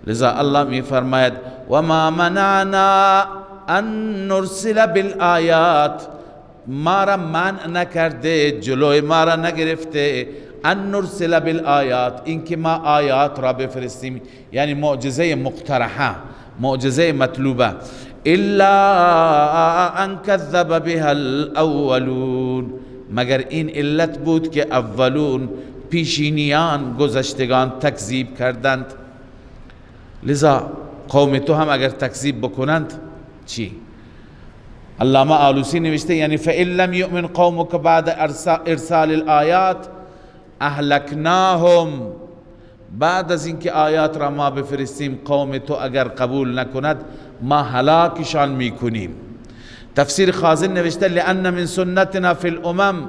لذا الله میفرماید و ما منعنا ان نرسل بالآیات، ما را منع نکرده، جلوی ما را نگرفته، ان نرسل بالآیات، اینکه ما آیات را بفرستیم، یعنی معجزه مقترحه، معجزه مطلوبه، الا ان کذب بها الاولون، مگر این علت بود که اولون، پیشینیان، گذشتگان تکذیب کردند. لذا قوم تو هم اگر تکذیب بکنند چی؟ علامه آلوسی نوشته یعنی فإن لم یؤمن قومک بعد ارسال الآیات اهلکناهم، بعد از اینکه آیات را ما بفرستیم قوم تو اگر قبول نکند ما هلاکشان میکنیم. تفسیر خازن نوشته لأن من سنتنا فی الامم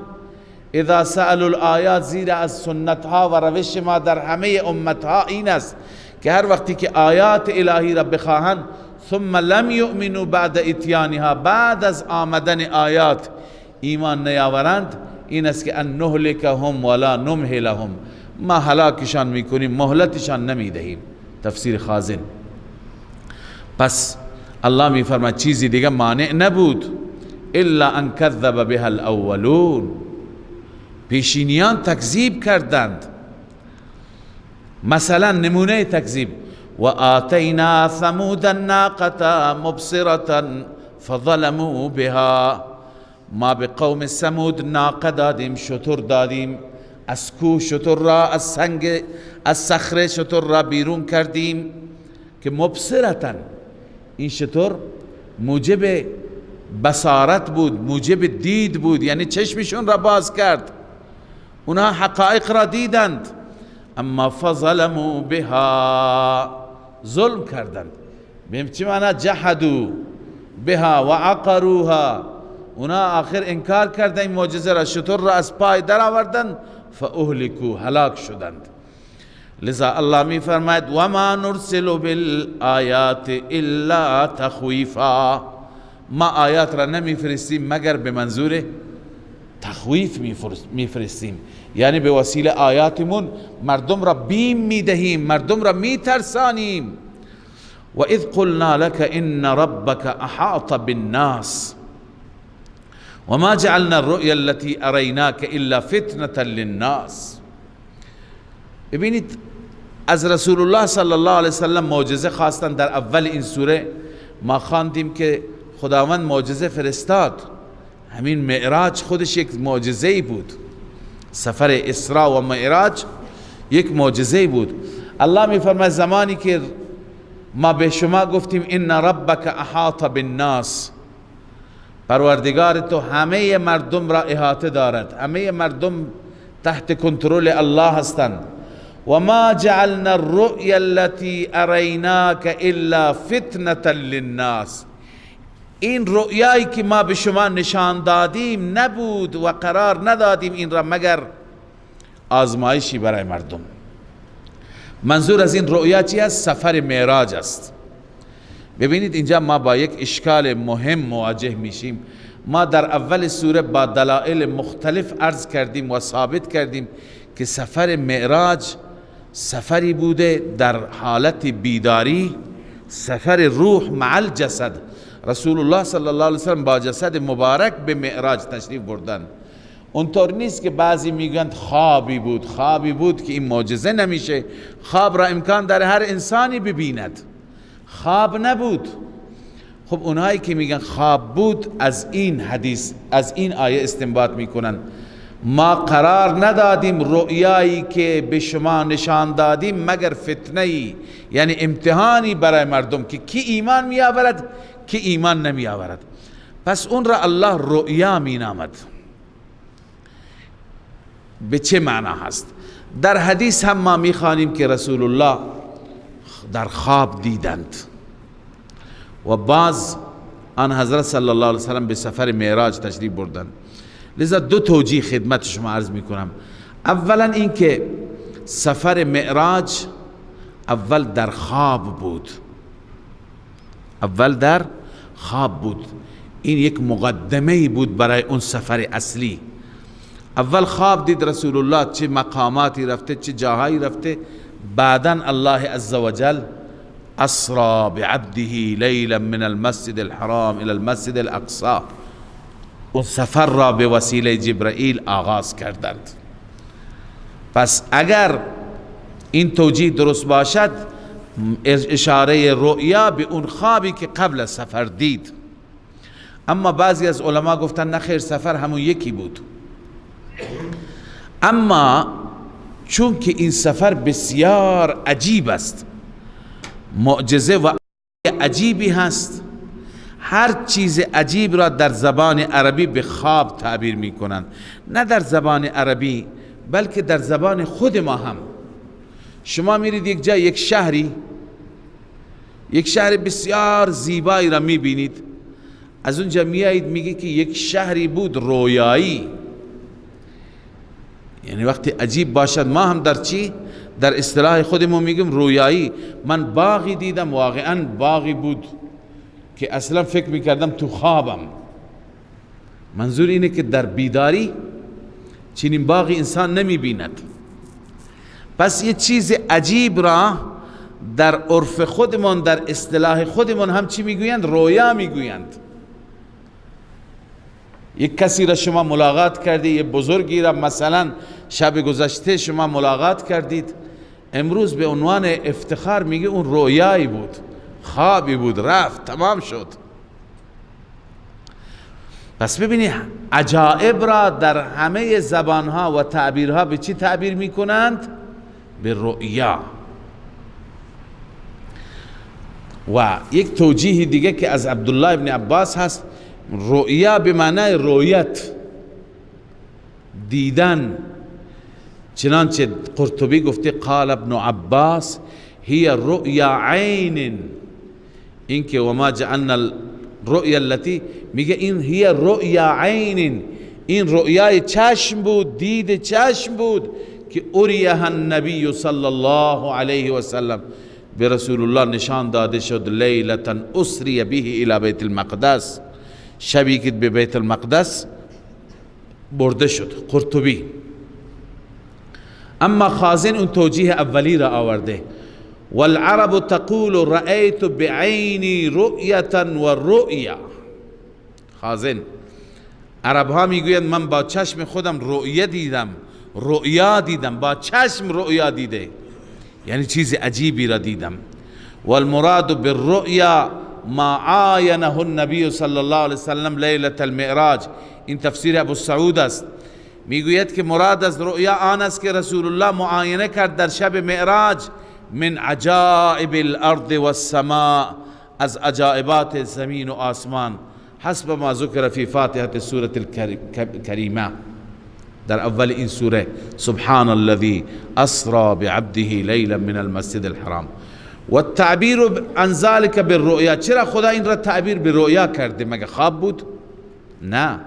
اذا سألوا الآیات، زیرا از سنت ها و روش ما در همه امت ها این است که هر وقتی که آیات الهی را بخواهند ثم لم یؤمنوا بعد اتیانها، بعد از آمدن آیات ایمان نیاورند، این است که ان نهلکهم ولا نمهلهم، ما هلاکشان میکنیم مهلتشان نمیدهیم. تفسیر خازن. پس الله میفرماید چیزی دیگه مانع نبود الا ان کذب بها الاولون، پیشینیان تکذیب کردند. مثلا نمونه تکذیب و آتینا ثمود الناقة مبصرة فظلموا بها، ما به قوم ثمود ناقه دادیم، شتر دادیم، از کوه شتر را، از سنگ، از صخره شتر را بیرون کردیم که مبصرة، این شتر موجب بصارت بود، موجب دید بود، یعنی چشمشون را باز کرد، اونها حقایق را دیدند. اما فظلموا بها، ظلم کردند. به چه معنا؟ جحدوا بها و عقروها، اونا آخر انکار کردند این معجزه را، شتر را از پای در آوردند، فاهلکوا، هلاک شدند. لذا الله می فرماید و ما نرسل بالآیات الا تخویفا، ما آیات را نمی فرستیم مگر به منظور تخویف می فرستیم، یعنی به وسیله آیاتمون مردم را بیم می دهیم، مردم را می ترسانیم. و اذ قلنا لك ان ربك احاط بالناس، و ما جعلنا الرؤیا التي اریناک الا فتنة للناس. ببینید از رسول الله صلی الله علیه وسلم معجزه خواستن. در اول این سوره ما خواندیم که خداوند معجزه فرستاد. همین معراج خودش یک معجزه بود، سفر اسراء و معراج یک معجزه بود. الله میفرماید زمانی که ما به شما گفتیم ان ربک احاط بالناس، پروردگار تو همه مردم را احاطه دارد، همه مردم تحت کنترل الله هستند. و ما جعلنا الرؤیا التي اریناک الا فتنة للناس، این رؤیایی که ما به شما نشان دادیم نبود و قرار ندادیم این را مگر آزمایشی برای مردم. منظور از این رؤیا چی است؟ سفر معراج است. ببینید اینجا ما با یک اشکال مهم مواجه میشیم. ما در اول سوره با دلایل مختلف عرض کردیم و ثابت کردیم که سفر معراج سفری بوده در حالت بیداری، سفر روح مع الجسد. رسول الله صلی الله علیه وسلم با جسد مبارک به معراج تشریف بردن. اونطور نیست که بعضی میگن خوابی بود، خوابی بود که این معجزه نمیشه. خواب را امکان داره هر انسانی ببیند، خواب نبود. خب اونهایی که میگن خواب بود از این حدیث، از این آیه استنباط میکنن ما قرار ندادیم رؤیایی که به شما نشان دادیم مگر فتنه‌ای، یعنی امتحانی برای مردم که کی ایمان میآورد کی ایمان نمیآورد. پس اون را الله رؤیا مینامد. به چه معنا هست؟ در حدیث هم ما میخوانیم که رسول الله در خواب دیدند و باز آن حضرت صلی الله علیه وسلم به سفر معراج تشریف بردند. لذا دو توجیه خدمت شما عرض میکنم. اولا اینکه سفر معراج اول در خواب بود، اول در خواب بود. این یک مقدمه بود برای اون سفر اصلی. اول خواب دید رسول الله، چه مقاماتی رفته، چه جاهایی رفته. بعدا الله عزوجل اسرا بعبده لیلا من المسجد الحرام الى المسجد الاقصى، اون سفر را به وسیله جبرائیل آغاز کردند. پس اگر این توجیه درست باشد، اشاره رؤیا به اون خوابی که قبل از سفر دید. اما بعضی از علما گفتن نه خیر، سفر همون یکی بود. اما چون که این سفر بسیار عجیب است، معجزه و عجیبی هست، هر چیز عجیب را در زبان عربی به خواب تعبیر میکنند. نه در زبان عربی بلکه در زبان خود ما هم. شما میرید یک جای، یک شهری، یک شهر بسیار زیبایی را میبینید، از اونجا میایید میگه که یک شهری بود رویایی. یعنی وقتی عجیب باشد ما هم در چی؟ در اصطلاح خودمون میگیم رویایی. من باغی دیدم، واقعا باغی بود که اصلا فکر میکردم تو خوابم. منظور اینه که در بیداری چنین باغی انسان نمیبیند. پس یه چیز عجیب را در عرف خودمون، در اصطلاح خودمون هم چی میگویند؟ رویا میگویند. یک کسی را شما ملاقات کردی، یک بزرگی را مثلا شب گذشته شما ملاقات کردید، امروز به عنوان افتخار میگه اون رویایی بود، خوابی بود، رفت، تمام شد. پس ببینی عجائب را در همه زبانها و تعبیرها به چی تعبیر میکنند؟ به رؤیا. و یک توجیه دیگه که از عبدالله ابن عباس هست، رؤیا به معنای رویت، دیدن. چنانچه قرطبی گفته قال ابن عباس هي رؤیا عین، این که و ما جعلنا الرؤیا التي، میگه این هي رؤیا عین، این رؤیای چشم بود، دید چشم بود که اریها النبی صلی الله علیه و سلم، به رسول الله نشان داده شد لیلة اسری به الى بیت المقدس، شبی که به بیت المقدس برده شد. قرطبی. اما خازن اون توجیه اولی را آورده، والعرب تقول رأیت بعینی رؤیة و رؤیا. خازن عرب ها میگویند من با چشم خودم رؤیا دیدم، رؤیا دیدم، با چشم رؤیا دیده، یعنی چیز عجیبی را دیدم. والمراد بالرؤیا ما عاینه النبی صلی الله علیه وسلم لیلة المعراج. این تفسیر ابو سعود است. میگوید که مراد از رؤیا آن است که رسول الله معاینه کرد در شب معراج، من عجائب الارض والسماء، از عجائبات زمین و آسمان، حسب ما ذکر فی فاتحة سورة الکریمه، در اول این سوره، سبحان الذي اسرى بعبده لیلا من المسجد الحرام. و التعبیر عن ذلك بالرؤیا، چرا خدا این را تعبیر به رؤیا کرده؟ مگه خواب بود؟ نه.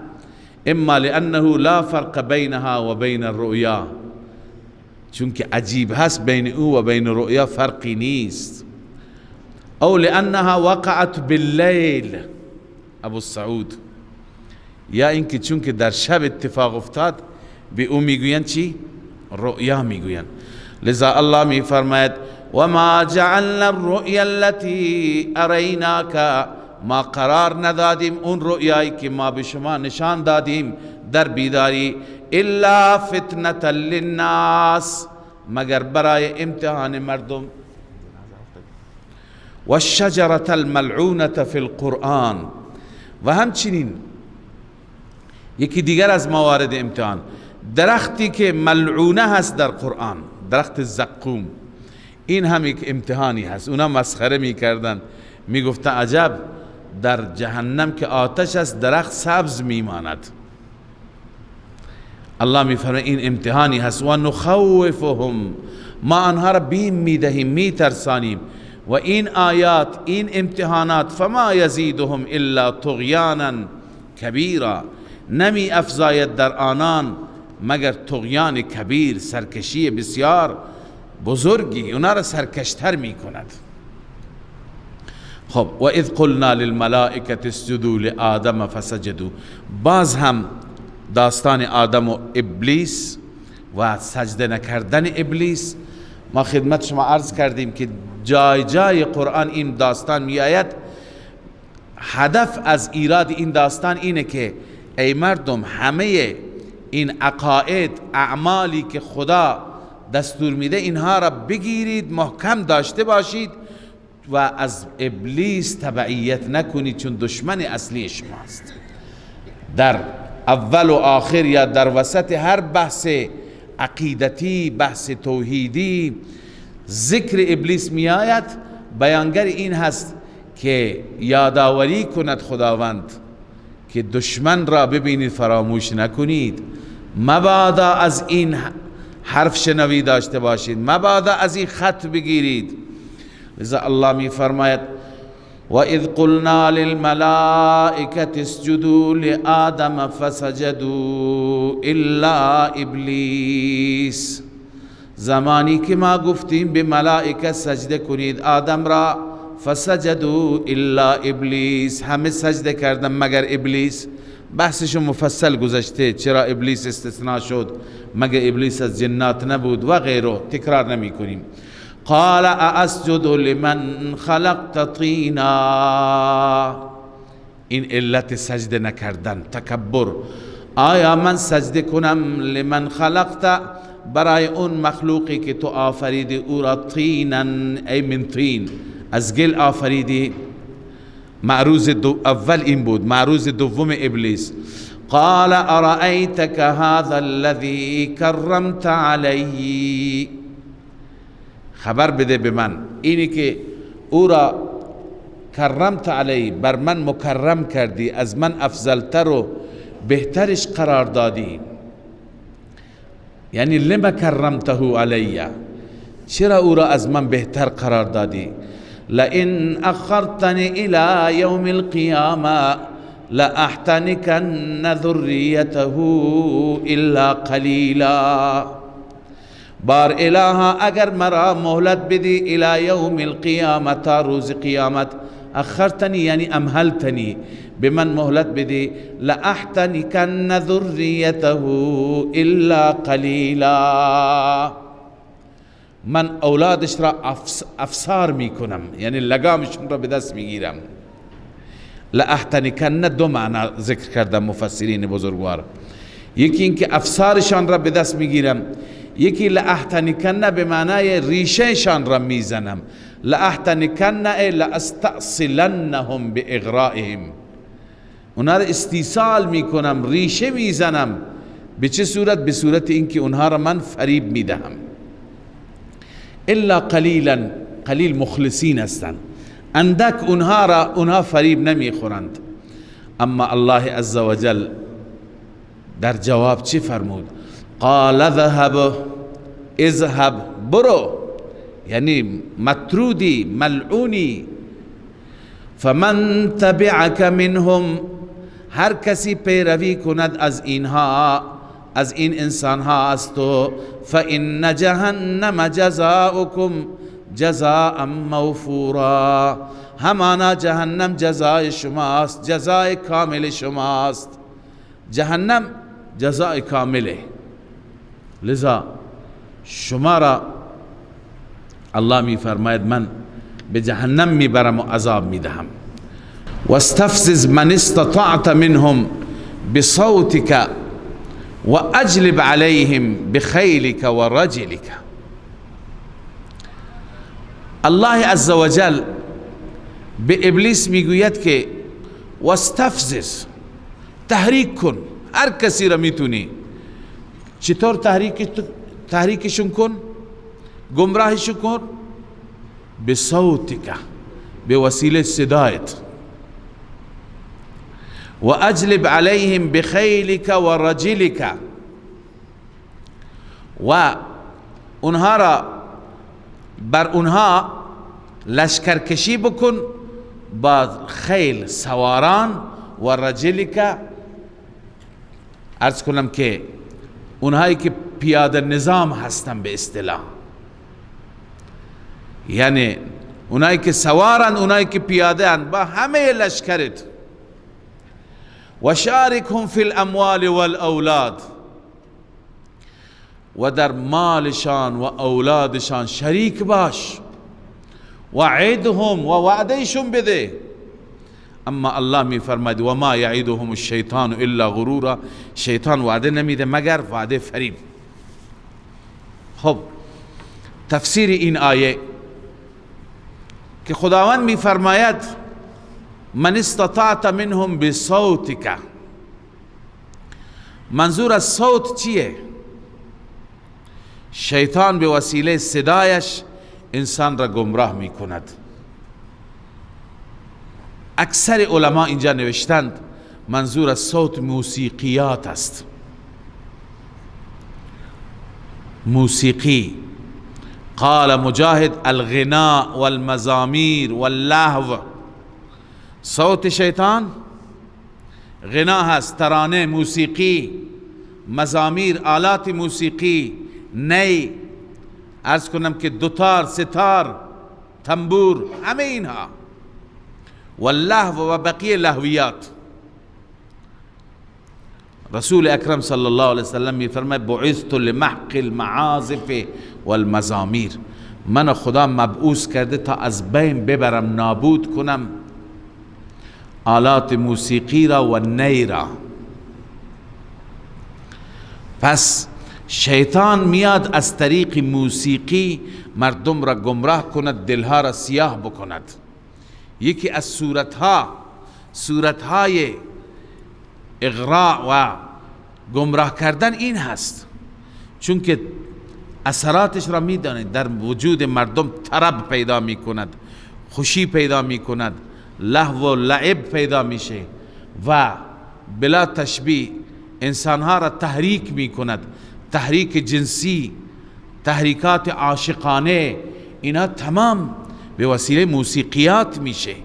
اما لانه لا فرق بینها و بین الرؤیا، چون که عجیب هست بین او و بین رؤیا فرقی نیست. او لانها وقعت باللیل، ابو سعود، یا اینکه چون که در شب اتفاق افتاد به او میگویند چی؟ رؤیا میگویند. لذا الله میفرماید وما جعلنا الرؤیا التي اریناک، ما قرار ندادیم اون رؤیایی که ما به شما نشان دادیم در بیداری، الا فتنة للناس، مگر برای امتحان مردم. والشجرة الملعونة فی القرآن، و همچنین یکی دیگر از موارد امتحان، درختی که ملعونه هست در قرآن، درخت زقوم، این هم یک امتحانی هست. اونا مسخره میکردن، میگفتن عجب، در جهنم که آتش است درخت سبز میماند. الله میفرماید این امتحانی هست. و نخوفهم، ما آنها را بیم میدهیم، میترسانیم. و این آیات، این امتحانات، فما یزیدهم الا طغیانا کبیرا، نمی افزاید در آنان مگر طغیان کبیر، سرکشی بسیار بزرگی، اونا را سرکشتر می کند. خب و اذ قلنا للملائکة اسجدوا لآدم فسجدوا، باز هم داستان آدم و ابلیس و سجده نکردن ابلیس. ما خدمت شما عرض کردیم که جای جای قرآن این داستان می آید. هدف از ایراد این داستان اینه که ای مردم، همه این عقاید، اعمالی که خدا دستور میده، اینها را بگیرید، محکم داشته باشید و از ابلیس تبعیت نکنید، چون دشمن اصلی شماست. در اول و آخر یا در وسط هر بحث عقیدتی، بحث توحیدی، ذکر ابلیس می آید. بیانگر این هست که یادآوری کند خداوند که دشمن را ببینید، فراموش نکنید، مبادا از این حرف شنوی داشته باشید، مبادا از این خط بگیرید. لذا الله می فرماید و اذ قلنا للملائکة اسجدوا لآدم فسجدوا الا ابلیس، زمانی که ما گفتیم به ملائکه سجده کنید آدم را، فسجدوا الا ابلیس، همه سجده کردن مگر ابلیس. بحثش مفصل گذشته، چرا ابلیس استثناء شد، مگر ابلیس از جنات نبود و غیره، تکرار نمی کنیم. قال ااسجد لمن خلقت طینا، این علت سجده نکردن، تکبر. آیا من سجده کنم لمن خلقت، برای اون مخلوقی که تو آفریدی او را، طینا ای من طین، از گل آفریدی. معروض اول این بود، معروض دوم ابلیس. قال ارأیتک هذا الذی کرمت علی، خبر بده به من اینی که او را کرمت علی، بر من مکرم کردی، از من افضلتر و بهترش قرار دادی. یعنی لما کرمته علی، چرا او را از من بهتر قرار دادی؟ لئن اخرتنی الى یوم القیامه لأحتنکن ذریته الا قلیلا، بار الها اگر مرا مهلت بدی الى یوم القیامه، تا روز قیامت، اخرتنی یعنی امهلتنی، به من مهلت بدی، لأحتنکن ذریته الا قلیلا، من اولادش را افسار میکنم، یعنی لگامشون را به دست میگیرم. لأحتنکن دو معنا ذکر کردن مفسرین بزرگوار، یکی اینکه افسارشان را به دست میگیرم، یکی لأحتنکن به معنای ریشهشان را میزنم. لأحتنکن ای لأستأصلنهم بإغرائهم، اونها را استیصال میکنم، ریشه میزنم. به چه صورت؟ به صورت اینکه اونها را من فریب میدهم. الا قلیلا، قلیل مخلصین هستند، اندک اونها را اونها فریب نمیخورند. اما الله عزوجل در جواب چی فرمود؟ قال اذهب، اذهب، برو، یعنی مطرودی، ملعونی. فمن تبعک منهم، هر کسی پیروی کند از اینها، از این انسانها، از تو، فإن جهنم جزاؤکم جزاء موفورا، همانا جهنم جزای شماست، جزای کامل شماست. جهنم جزای کامله. لذا شما را الله می فرماید من به جهنم میبرم و عذاب میدهم. واستفزز من استطعت منهم بصوتك واجلب عليهم بخيلك ورجلك. الله عزوجل به ابلیس میگوید که واستفزز، تحریک کن هر کسی را میتونی. چطور تحریکشون کن؟ گمراهشون کن بصوتك، به وسیله صدایت. و اجلب علیهم بخیلک و رجلک، و اونها را بر اونها لشکرکشی بکن با خیل، سواران، و رجلک، عرض کنم که اونهایی که پیاده نظام هستن به اصطلاح، یعنی اونهایی که سوارن، اونهایی که پیاده هن، با همه لشکرت. و شارکهم فی الاموال والاولاد، و در مالشان و اولادشان شریک باش. و عدهم، و وعدهشون بده. اما الله می فرماید و ما یعدهم الشیطان الا غرورا، شیطان وعده نمیده مگر وعده فریب. خب تفسیر این آیه که خداوند می فرماید من استطعت منهم بصوتک، منظور از صوت چیه؟ شیطان به وسیله صدایش انسان را گمراه می کند. اکثر علما اینجا نوشتند منظور از صوت موسیقیات است، موسیقی. قال مجاهد الغناء والمزامیر واللهو. صوت شیطان غنا هست، ترانه، موسیقی، مزامیر، آلات موسیقی، نی، عرض کنم که دوتار، ستار، تنبور، همه اینها، واللهو و بقیه لهویات. رسول اکرم صلی الله علیه وسلم میفرماید بعثت لمحق المعازف والمزامیر، من خدا مبعوث کرده تا از بین ببرم، نابود کنم آلات موسیقی را و نی را. پس شیطان میاد از طریق موسیقی مردم را گمراه کند، دلها را سیاه بکند. یکی از صورتهای اغراء و گمراه کردن این هست، چون که اثراتش را میدانید، در وجود مردم طرب پیدا میکند، خوشی پیدا میکند، لهو و لعب پیدا میشه و بلا تشبیه انسانها را تحریک میکند، تحریک جنسی، تحریکات عاشقانه، اینا تمام به وسیله موسیقیات میشه.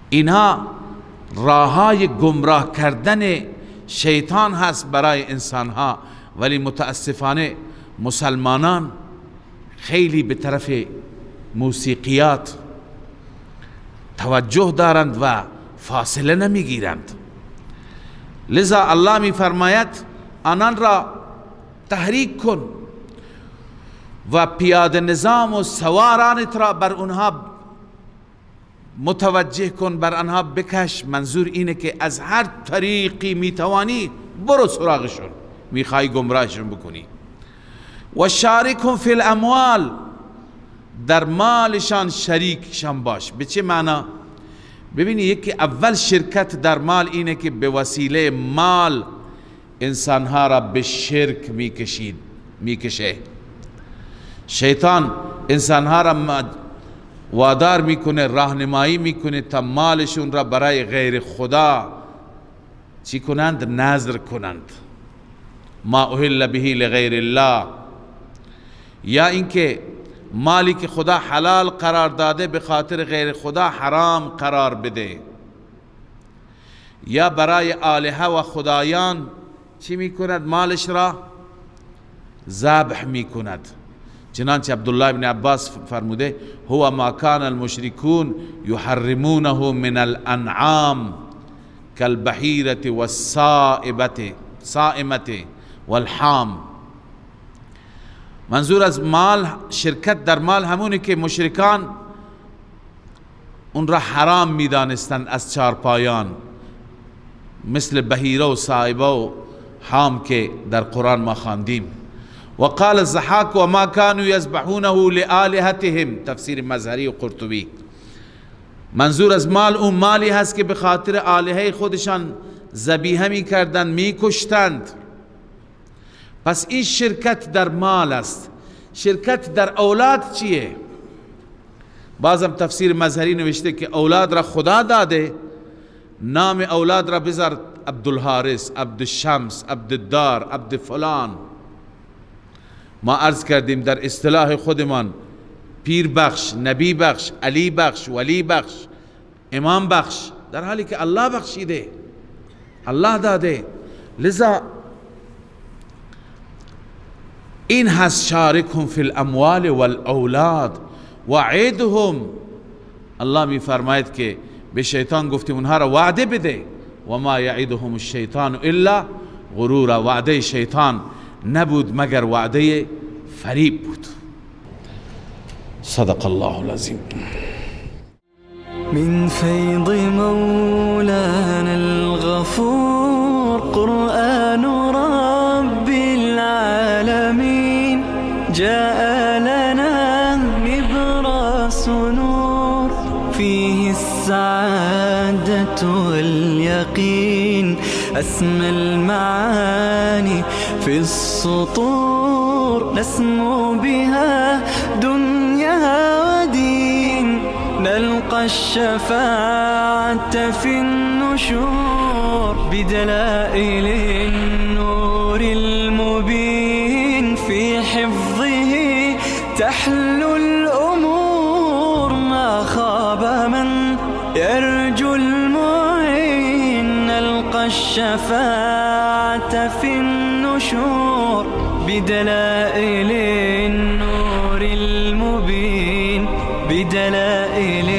اینها راههای گمراه کردن شیطان هست برای انسانها، ولی متاسفانه مسلمانان خیلی به طرف موسیقیات توجه دارند و فاصله نمیگیرند. لذا الله می فرماید آنان را تحریک کن و پیاده نظام و سوارانت را بر اونها متوجه کن، بر آنها بکش. منظور اینه که از هر طریقی میتوانی برو سراغشون، میخوای گمراهشون بکنی. و شارکهم فی الاموال، در مالشان شریکشان باش. به چه معنا؟ ببینی یکی اول شرکت در مال اینه که به وسیله مال انسانها را به شرک میکشه. شیطان انسانها را وادار میکنه، راهنمایی میکنه تا مالشون را برای غیر خدا چی کنند؟ نذر کنند. ما اهل به لغیر الله، یا اینکه مالی که خدا حلال قرار داده به خاطر غیر خدا حرام قرار بده، یا برای آلهه و خدایان چی میکند؟ مالش را ذبح میکند. چنانچه عبدالله بن عباس فرموده هو ما کان المشرکون یحرمونه من الانعام کالبحیرة والسائبة والحام. منظور از مال، شرکت در مال همونه که مشرکان اون را حرام میدانستند از چارپایان، مثل بحیره و سائبه و حام که در قرآن ما خواندیم. وقال الضحاک وما كانوا يذبحونه لآلهتهم، تفسیر مظهری و قرطبی. منظور از مال اون مالی هست که به خاطر آلهه خودشان ذبیحه میکردند، میکشتند. پس این شرکت در مال است. شرکت در اولاد چیه؟ بازم تفسیر مظهری نوشته که اولاد را خدا داده، نام اولاد را بذار عبدالحارث، عبدالشمس، عبدالدار، عبد فلان. ما عرض کردیم در اصطلاح خودمان پیر بخش، نبی بخش، علی بخش، ولی بخش، امام بخش، در حالی که الله بخشیده، الله داده. لذا این هست شارکهم فی الاموال والاولاد وعدهم. الله می فرماید که به شیطان گفتیم اونها را وعده بده، و ما یعدهم الشیطان الا غرورا. وعده شیطان نبود مگر وعده فریب بود. صدق الله العظیم. من فیض مولانا الغفور قرآن رب العالمین جاء لنا نبراس نور فيه السعادة واليقين أسمى المعاني في السطور نسمو بها دنيا ودين نلقى الشفاعة في النشور بدلائل النور المبين في حفظه تحلو الأمور ما خاب من يرجو المعين نلقى الشفاعة في النشور بدلائل النور المبين بدلائل